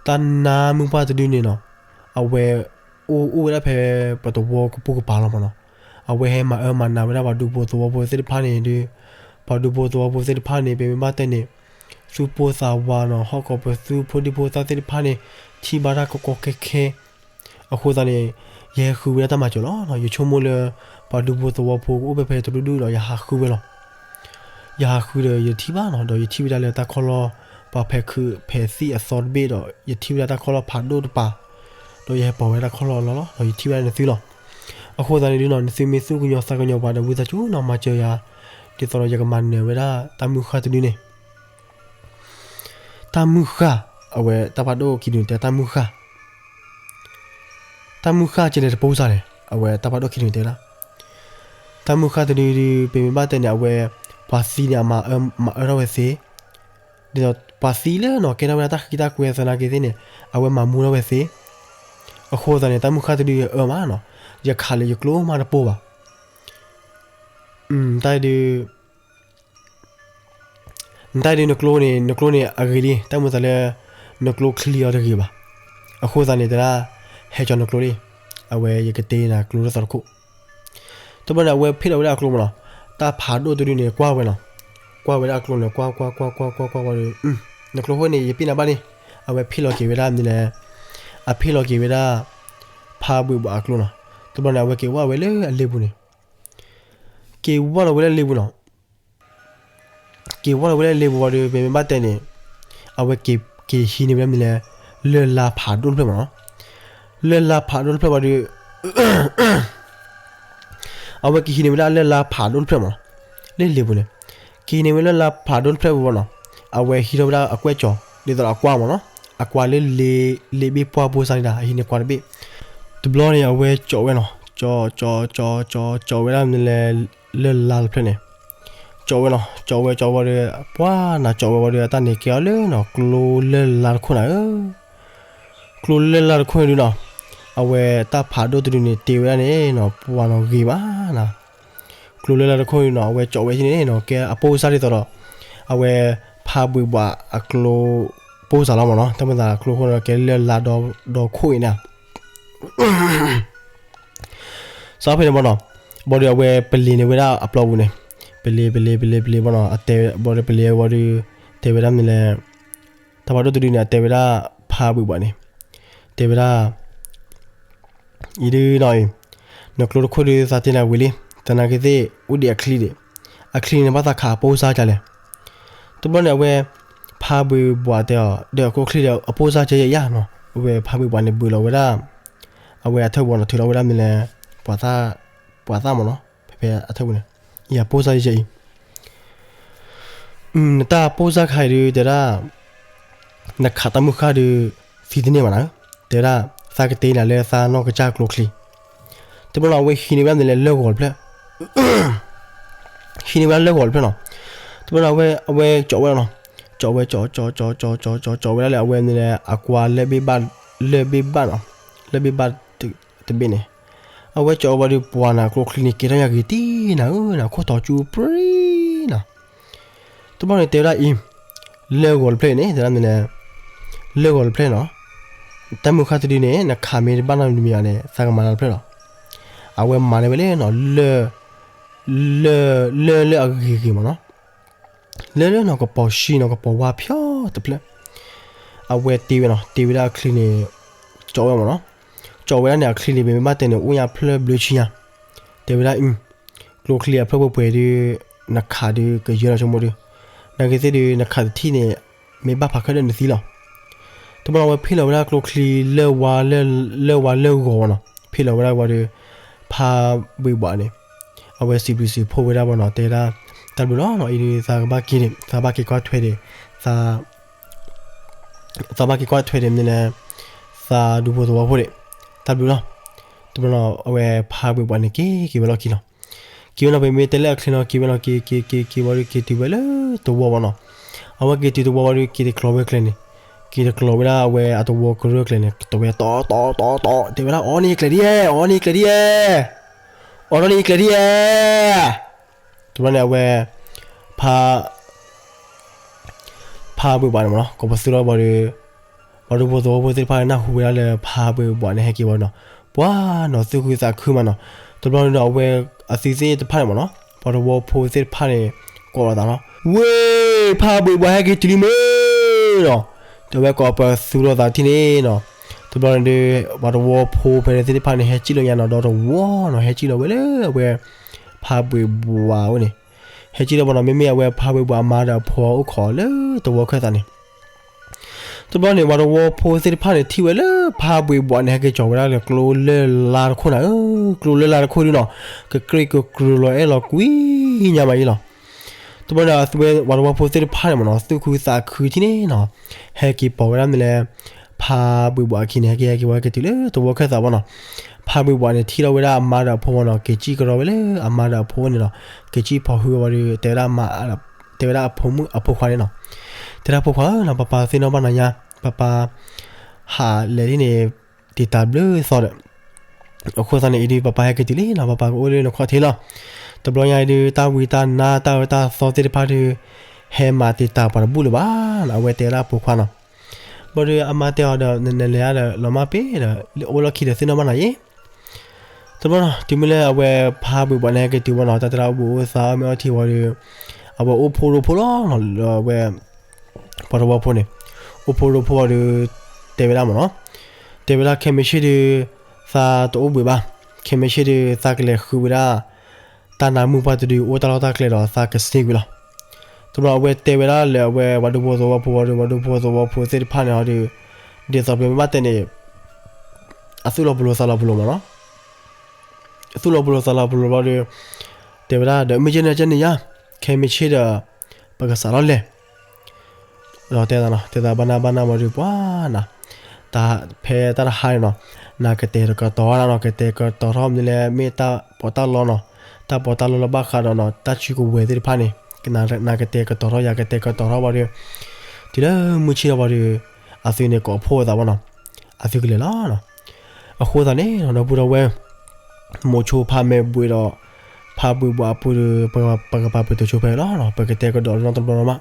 တၢ်နါမုၢ်ပှၢ်တဒုန့ၣ်နီၤ, အဝဲ, အိၣ်အိၣ်ဝဲဒၣ်ဖဲ, ပသဝီကပိာ်ကပၤလီၤမ့ၢ်နီၤ, အဝဲဟဲမၤအၢမၤနးဝဲဒၣ်ပှၤဒူဖိသဝီဖိသ့ၣ်တဖၣ်န့ၣ်ဒုး, ပှၤဒူဖိသဝီဖိသ့ၣ်တဖၣ်န့ၣ် ပမ့ၢ်ဘၣ်တဲန့ၣ်, သူၣ်ပိၢ်သးဝးနီၤ ဟီၣ်ကိးပသူဖိဒံဖိသၣ်သ့ၣ်တဖၣ်န့ၣ်, ထံၣ်ဘၣ်တၢ်ကီကီခဲခဲ အဃိသတးန့ၣ်, ယဟဲဃုဝဲဒၣ်တၢ်မၤစၢၤလီၤ, ယဆိကမိၣ်လၢ, ပှၤဒူဖိသဝီဖိကအိၣ်ဖဲဖဲတဒူဒူဒီး ယဟးဃုဝဲလီၤ, ယဟးဃုဒီးယထံၣ်ဘၣ်နီၤ ဒီးယထံၣ်ဝဲဒၣ်လၢတၢ်ခီၣ်လီၢ်, ပှၤဖဲးခုးဖဲးသံၣ်အသီတဘ့ၣ်ဒီး ယထံၣ်ဝဲဒၣ်တၢ်ခီၣ်လီၢ်ဖးဒိၣ်တပၤ, ဒီးယဟဲပိာ်ဝဲဒၣ်တၢ်ခီၣ်လီၢ်လီၤလီၤ ဒီးယထံၣ်ဝဲဒၣ်နသုလီၤ, အဃိသတးန့ၣ်ဒုးနီၤ နသုမ့ၢ်သူၣ်ကညီၤသးကညီၤပှၤဒီးဝံသးစူၤနီၤ မၤစၢၤယၤ, ဒ်သိးဒီးယကမၤနၢၤဝဲဒၣ်တၢ်မုၢ်ဃၢ်တဒုန့ၣ် တၢ်မုၢ်ဃၢ်, အဝဲတၢ်ဖးဒိၣ်ခံဒုန့ၣ်တဲတၢ်မုၢ်ဃၢ်, တၢ်မုၢ်ဃၢ်ကဲလဲၣ်တပိစၢ်လဲၣ် အဝဲတၢ်ဖးဒိၣ်ခံဒုန့ၣ်တဲဒၣ်, တၢ်မုၢ်ဃၢ်တဒုဒုး ပမ့ၢ်ဘၣ်တဲန့ၣ် အဝဲ, ပှၤသံန့ၣ် မၤအၢထီၣ်ဝဲသ့, ဒ်သိးပှၤသံလၢနီၤ ကဲထီၣ်ဝဲဒၣ်တၢ်ဃံတၢ်ကွဲသနာ်က့သ့ၣ်န့ၣ်, အဝဲမၤမူထီၣ်ဝဲသ့, အဃိသတးန့ၣ် တၢ်မုၢ်ဃၢ်တဒုအၢမးနီၤ, ယခးလၢယကျိမးတပိဘၣ် တၢ်ဒုး နတၢ်ဒုးနကျိန့ၣ် နကျိန့ၣ်အဂ့ၤလံ တၢ်မုာ်သးလၢ နကျိချံအီၤတဂ့ၤဘၣ်. အဃိသတးန့ၣ် တဲဒၣ် ဟဲကၠီနကျိလံ. အဝဲယကတ့နၤကျိလၢသီတခိၣ်. တဘျီန့ၣ် အဝဲဖ့ၣ်လီၤဝဲဒၣ်အကျိမးနီၤ. တၢ်ဖးဒိၣ်တဒုန့ၣ် ကွၢ်ဝဲနီၤ. ကွၢ်ဝဲဒၣ်အကျိန့ၣ် ကွၢ်ကွၢ်ကွၢ်ကွၢ်ကွၢ်ကွၢ်ဒီး နကျိဃိန့ၣ် ယပ့ၢ်နၤဘၣ်န့ၣ်. အဝဲဖ့ၣ်လီၤက့ၤဝဲဒၣ်မနုၤလဲၣ်. အဖ့ၣ်လီၤက့ၤဝဲဒၣ် ဖါဘှံးဘှးအကျိနီၤ. တဘျီန့ၣ် အဝဲက့ၤဝဲလၢအလ့ပူၤန့ၣ် က့ၤဝဲလီၤဝဲဒၣ်လ့ပူၤနီၤ. က့ၤဝဲလီၤဝဲဒၣ်လ့ပူၤဝံၤဒီး ပမ့ၢ်ဘၣ်တဲန့ၣ် အဝဲက့ၤဟံးန့ၢ်ဝဲဒၣ်မနုၤလဲၣ်. လၢၢ်လါဖးဒိၣ်တဖျၢၣ်မးနီၤ. လၢၢ်လါဖးဒိၣ်တဖျၢၣ်ဝံၤဒီး အဝဲက့ၤဟံးန့ၢ်ဝဲဒၣ်လၢၢ်လါဖးဒိၣ်တဖျၢၣ်မးနီၤ. လၢလ့ပူၤန့ၣ် က့ၤဟံးန့ၢ်ဝဲလၢၢ်လါဖးဒိၣ်တဖျၢၣ်ဝံၤနီၤ. အဝဲဟံးထီၣ်ဝဲဒၣ်အကွဲၢ်ကၠီၤ ဒ်သိးဒီးအကွၢ်မ့ၢ်နီၤ, အကွၢ်လၢလ့ လ့ဘ့ၣ်ပှၢ်ပိၢ်စၢ်န့ၣ်ဒၣ် အဟံးန့ၢ်ကွၢ်တဘ့ၣ်. တဘျီန့ၣ် အဝဲကၠီးဝဲနီၤ, ကၠီး ကၠီး ကၠီး ကၠီး ကၠီးဝဲဒၣ်မနုၤလဲၣ်, လၢၢ်လါတဖျၢၣ်န့ၣ်, ကၠီးဝဲနီၤ, ကၠီးဝဲ ကၠီးဝဲဒီး ပှၢ်နၤကၠီးဝဲဝံၤဒီး အတၢ်န့ၣ်ကဲအီၤလၢနီၤ ကျိလၢၢ်လါတခိၣ်နၤဧၢ. ကျိလၢၢ်လါတခိၣ်န့ၣ်ဒုနီၤ, အဝဲတၢ်ဖးဒိၣ်တဒုန့ၣ် တ့ဝဲဒၣ်န့ၣ်နီၤ ပှၢ်နီၤဂ့ၤမးနၤ. ကျိလၢၢ်လါတခိၣ်န့ၣ်နီၤ အဝဲကၠီးဝဲဆံန့ၣ်နီၤ ကဲအပိၢ်စၢ်ဒ်သိးဒီး အဝဲ ဖါဘှံးဘှးအကျိပိၢ်စၢ်လီၤမ့ၢ်နီၤ, တၢ်မ့ၢ်သးကျိခိၣ်န့ၣ် ကဲလၢၢ်လါဒီခိၣ်အံၤန့ၣ် စးဖဲန့ၣ်ဘၣ်နီၤ, ဘၣ်ဒီးအဝဲပလံၤန့ၢ်ဝဲဒၣ်အပျီပူၤန့ၣ်, ပလံၤ ပလံၤ ပလံၤ ပလံၤဘၣ်နီၤ, အတဲဘၣ်ဒီးပလံၤဝံၤဒီး တဲဝဲဒၣ်မနုၤလဲၣ်, တၢ်ဖးဒိၣ်တဒုန့ၣ် အတဲဝဲဒၣ်ဖါဘှံးဘှးန့ၣ်, တဲဝဲဒၣ် အံၤဒုနီၤအံၤ, နကျိတခိၣ်ဒုသးတ့နၤဝံၤလံ, သနာ်က့သ့ၣ် အိၣ်ဒံးအချံဒံး, အချံန့ၣ်ဘၣ်သးခးအပိၢ်စၢ်ကလဲၣ်. တဘျီန့ၣ် အဝဲ ဖါဘှံးဘှးတဲအီၤ ဒီးအကျိချံဒီး အပိၢ်စၢ်ကဲယဲယါနီၤ, အဝဲဖါဘှံးဘှးန့ၣ် ဘုးလီၤဝဲဒၣ် အဝဲအထၢၣ်ပူၤနီၤ ထုးလီၤဝဲဒၣ်မနုၤလဲၣ်, ပှၤသၣ်, ပှၤသၣ်မ့ၢ်နီၤ, ဖဲဖဲအထၢၣ်ပူၤန့ၣ်, ယၤပိၢ်စၢ်ယဲအံၤ နတၢ်ပိၢ်စၢ်ခါအံၤဒု တဲဒၣ် နခးတၢ်မုၢ်ဃၢ်ဒု သံတန့ၢ်ဘၣ်နၤ, တဲဒၣ် သးကတ့နၤလၢသးနီၢ်ကစၢ်ကျိချံ. တဘျီနီၤ အဝဲဟံးန့ၢ်ဝဲဒၣ်မနုၤလဲၣ် လၢၢ်ဂီၤတဖျၢၣ်, ဟံးန့ၢ်ဝဲဒၣ်လၢၢ်ဂီၤတဖျၢၣ်နီၤ. တဘျီနီၤ အဝဲ အဝဲကၠီးဝဲလီၤနီၤ, ကၠီးဝဲ ကၠီး ကၠီး ကၠီး ကၠီး ကၠီး ကၠီးဝဲဒၣ်လၢအဝဲမနုၤလဲၣ် အကွၢ်လၢၢ်ဘ့ၣ်ဘၣ်, လၢၢ်ဘ့ၣ်ဘၣ်နီၤ, လၢၢ်ဘ့ၣ်ဘၣ်တဘ့ၣ်န့ၣ်, အဝဲကၠီးဝဲဒီးပှၢ်နၤကျိချံန့ၣ် က့ၤထီၣ်ညါဂ့ၤတံၢ်နၤဧၢ, နခိၣ်တီၤကၠူပြံနီၤ. တဘျီန့ၣ် တဲဝဲဒၣ်အံၤ, လၢၢ်ဂီၤတဖျၢၣ်အံၤန့ၣ် တဲဒၣ်မနုၤလဲၣ်, လၢၢ်ဂီၤတဖျၢၣ်နီၤ, တၢ်မုၢ်ဃၢ်တဒုန့ၣ် နခးမ့ၢ်တဘၣ်နီတမံၤဘၣ်န့ၣ် သးကမၤနၤတဖျၢၣ်လီၤ. အဝဲမၤန့ၢ်ဝဲလၢနီၤ လၢၢ်, လၢၢ်, လၢၢ်လၢအဂ့ၤဂ့ၤမ့ၢ်နီၤ, လၢၢ်လၢနီၤ ကပီၤဆံးနီၤ ကပီၤဝါဖျီတဖျၢၣ်. အဝဲတ့ဝဲနီၤ, တ့ဝဲဒၣ်အချံန့ၣ်, ကၠီးဝဲမ့ၢ်နီၤ, ကၠီးဝဲဒၣ်န့ၣ် အချံန့ၣ် ပမ့ၢ်ဘၣ်တဲန့ၣ် အိၣ်ညါဖျၢၣ်ဘျၢဆံညါ, တဲဝဲဒၣ်အံၤ, ကျိချံအဖျၢၣ်ပှဲၤပှဲၤဒု, နခးဒုကယၢလီၤဆိကမိၣ်ဒု, နာ်က့သ့ၣ်ဒု နခးတထံၣ်န့ၣ်, မ့ၢ်ဘၣ်ဖးခဲလၢာ်နသံလီၤ. တဘျီအဝဲဖ့ၣ်လီၤဝဲဒၣ်ကျိချံလၢၢ်ဝါ, လၢၢ်ဝါလၢၢ်ဂီၤဝဲနီၤ, ဖ့ၣ်လီၤဝဲဒၣ်ဝံၤဒီး, ဖါဘှံးဘှးန့ၣ်, အဝဲစံးဘျုးစံးဖှိၣ်ဝဲဒၣ်ဝဲနီၤ, တဲဒၣ်, တၢ်ဘျုးလီၤနီၤ, အံၤဒုးသးကဘၣ်က့ၤ, သးဘၣ်က့ၤကွၢ်ထွဲဒံး, သး သးဘၣ်က့ၤကွၢ်ထွဲဒံးမနုၤလဲၣ်, သးဒူဖိသဝီဖိဒံး, တၢ်ဘျုးလီၤ. တဘျီနီၤ အဝဲဖါဘှံးဘှးန့ၣ် က့ၤက့ၤဝဲလီၢ်ခံလီၤ. က့ၤဝဲနီၤ ပမ့ၢ်တဲလၢအချံနီၤ က့ၤဝဲနီၤ က့ၤက့ၤက့ၤက့ၤဝံၤဒီး က့ၤတုၤဝဲလၢသဝီဝဲနီၤ, အဝဲက့ၤတုၤသဝီဝံၤဒီး က့ၤတကျိၤဝဲကျဲန့ၣ်, က့ၤတကျိၤဝဲဒၣ်အဝဲအသဝီကရၢကျဲန့ၣ် ကတဝဲတီတီတီတီ တဲဝဲဒၣ်အီန့ၢ်ယကျဲဒ်ယဲ, အီန့ၢ်ယကျဲဒ်ယဲ, အီထီၣ်န့ၢ်ယကျဲဒ်ယဲ. တဘျီန့ၣ် အဝဲ ဖါ ဖါဘှံးဘှးန့ၣ်မ့ၢ်နီၤ ကိးပသူထီၣ်ဘၣ်ဒီး, ပှၤဒူဖိသဝီဖိသ့ၣ်တဖၣ်န့ၣ် နၢ်ဟူဝဲဒၣ်လၢဖါဘှံးဘှးန့ၣ် ဟဲက့ၤဝဲနီၤ, ပှၤနီၤ သူၣ်ခုသးခုမးနီၤ. တဘျီန့ၣ်ဒီး အဝဲအသုးသ့ၣ်တဖၣ်န့ၣ်မ့ၢ်နီၤ ပှၤသဝီဖိသ့ၣ်တဖၣ်န့ၣ် ကိးလိာ်သးနီၤ, ဝ့ၢ် ဖါဘှံးဘှးဟဲက့ၤတုၤလံမ့ၢ်နီၤ. ဒီးအဝဲကိးပသူလိာ်သးထံၣ်န့ၣ်နီၤ, တဘျီန့ၣ်ဒီး ပှၤသဝီဖိဖဲန့ၣ်သ့ၣ်တဖၣ်န့ၣ် ဟဲစံၣ်လီၤညါနီၤ ဒီးတဝီနီၤ ဟဲစံၣ်လီၤဝဲလၢအဝဲ ဖါဘှံးဘှးအအိၣ်န့ၣ်, ဟဲစံၣ်လီၤဘၣ်နီၤ မ့မ့ၢ်အဝဲဖါဘှံးဘှးအမါဒီးအဖိအိၣ်ခိးလၢသဝီခၢၣ်သးန့ၣ် တဘျီန့ၣ် ပှၤသဝီဖိသ့ၣ်တဖၣ်န့ၣ် ထံၣ်ဝဲလၢဖါဘှံးဘှးန့ၣ် ဟဲက့ၤကၠီၤဝဲဒၣ်လၢကျိလၢၢ်လါတခိၣ်နၤဧၢ, ကျိလၢၢ်လါတခိၣ်ဒုနီၤ, ကကြ့ၢ်ကကြၢၤလီၤအဲၣ်လီၤကွံညါမးအံၤလီၤ. တဘျီန့ၣ် အဝဲပှၤသဝီဖိသ့ၣ်တဖၣ်န့ၣ်မ့ၢ်နီၤ သူၣ်ခုသးခုထံၣ်န့ၣ်နီၤ, ဟဲက့ၤပိာ်ဝဲဒၣ်မနုၤလဲၣ်, ဖါဘှံးဘှးအခံန့ၣ် ဟဲက့ၤဟဲက့ၤဝဲက့ၤတုၤလၢသဝီခၢၣ်သးဘၣ်နီၤ, ဖါဘှံးဘှးန့ၣ် ထံၣ်ထီၣ်ဝဲဒၣ်အမါဒီးအဖိမ့ၢ်နီၤ က့ၤစံၣ်ကရီဝဲလၢအမါဒီးအဖိန့ၣ်နီၤ, က့ၤစံၣ်ဖီၣ်ဟုဝဲဒီး တဲဝဲဒၣ်အမါ တဲဝဲဒၣ်အဖိခွါန့ၣ်နီၤ, တဲဒၣ်ဖိခွါဧၢနီၤ ပၢ်ပၢ်သ့ၣ်နီၣ်ဘၣ်နၤညါ, ပၢ်ပၢ် ဟးလဲၤဒ်န့ၣ် တံာ်တာ်ဘျုးသီဒီး, အဃိသတးန့ၣ်အံၤဒုး ပၢ်ပၢ်ဟဲက့ၤတုၤလံနီၤ, ပၢ်ပၢ်ကအိၣ်လၢနခီၣ်ထံးလီၤ. တဘျီညါအံၤဒုး တၢ်ဝံတၢ်နါတၢ်အၢတၢ်သီသ့ၣ်တဖၣ်ဒုး ဟဲမၤတံာ်တာ်ပှၤတဘူၣ်လၢၤဘၣ်နီၤ, အဝဲတဲဝဲဒၣ်အဖိခွါနီၤ. ဘၣ်ဒီးအမါတဲအီၤဒီး နလဲၤဧါဒီး လီၤမၢ်ပ့ၤဒီး အိၣ်လီၢ်ခံဒီးသ့ၣ်နီၣ်ဘၣ်နၤယ့ တဘျီနီၤ တုၤမ့ၢ်လၢအဝဲဖါဘှံးဘှးန့ၣ် ဟဲက့ၤတုၤဘၣ်နီၤ တၢ်တဲဒၣ်အိၣ်ဘှံးအိၣ်သါ အီၣ်မ့ၤအီထံဝံၤဒီး အဝဲအိၣ်ဖှိၣ်ရိဖှိၣ်လီၤနီၤ လၢအဝဲ ပှၤသဝီဖိန့ၣ် အိၣ်ဖှိၣ်ရိဖှိၣ်ဝံၤဒီး တဲဝဲဒၣ်မ့ၢ်နီၤ တဲဝဲဒၣ်ခဲမုၢ်ဆ့ၣ်ဒီး သးတအိၣ်ဘှံးဘၣ် ခဲမုၢ်ဆ့ၣ်ဒီး သးကလဲၤဃုဝဲဒၣ် တၢ်နါမုၢ်ပှၢ်တဒု အိၣ်တၢ်လီၢ်တၢ်ကျဲဒီး သးကစ့ကွံာ်လီၤ. တဘျီအဝဲတဲဝဲဒၣ်လၢအဝဲပှၤဒူဖိသဝီဖိဝံၤဒီး ပှၤဒူဖိသဝီဖိသ့ၣ်တဖၣ်န့ၣ်ဒီး ဒ်သိးပမ့ၢ်ဘၣ်တဲန့ၣ် အသူၣ်လီၤပလိာ်သးလီၤပလိာ်မ့ၢ်နီၤ အသူၣ်လီၤပလိာ်သးလီၤပလိာ်ဘျီဒီး တဲဝဲဒၣ်ဒီး မ့ၢ်ကဲန့ၣ်ကဲန့ၣ်ယါ ခဲမုၢ်ဆ့ၣ်ဒီး ပကစးထီၣ်လဲၤ ဒီးတဲသးနီၤ, တဲသးဘၣ်နၢ်ဘၣ်နၢ်ဝံၤဒီး ပှၤနီၤ, တၢ်ဖဲတၢ်တဟါန့ၣ်နီၤ, နၤကတဲာ်ကတီၤနီၤ, ကတဲာ်ကတီၤထီၣ်မနုၤလဲၣ်, မ့ၢ်တၢ်ပီးတၢ်လီနီၤ, တၢ်ပီးတၢ်လီလၢဘၣ်ဃးဒီးနီၤ တၢ်စုကဝဲၤသ့ၣ်တဖၣ်န့ၣ်, နၤကတဲာ်ကတီၤထီၣ် ယၤကတဲာ်ကတီၤထီၣ်ဘၣ်ဒီး, တုၤလၢမုၢ်ဆ့ၣ်ထီၣ်ဘၣ်ဒီး, အသုန့ၣ်ကိးဖှိၣ်သးဘၣ်နီၤ, အသုကလဲၤလီၤနီၤ. အဃိသတးန့ၣ်နီၤ ဒီပုၢ်ဒီဝဲၢ် မိၤဆိဖးမဲာ်ဘှံးဒီး ဖးဘှံးဘှးအပူၤဒီး ပကပာ်ပတုာ်ဆိဖဲအံၤလီၤ. ပကတဲကဒီးနီတဘျီလီၤမး,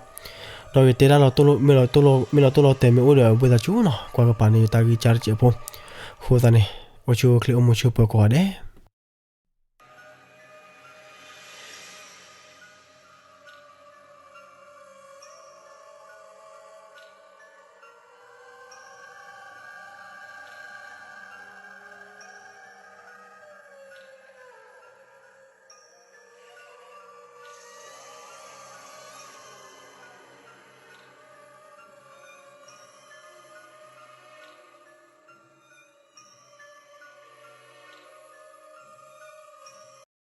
ဒီးယတဲတၢ်လီၤတိၢ်လီၤ မ့ၢ်လီၤတိၢ်လီၤတဲာ်မ့ၢ်အိၣ်ဒီး ဘှ့သးစူၤနီၤ, ကွၢ်ကပၤန့ၣ် ယတၢ်ဂံၢ်စၢ်တစဲးဖိ. အဃိသတးန့ၣ် အိၣ်ဆူၣ်အိၣ်ချ့အိၣ်မုာ်ဆူၣ်ပှဲၤကိးဂၤဒဲး.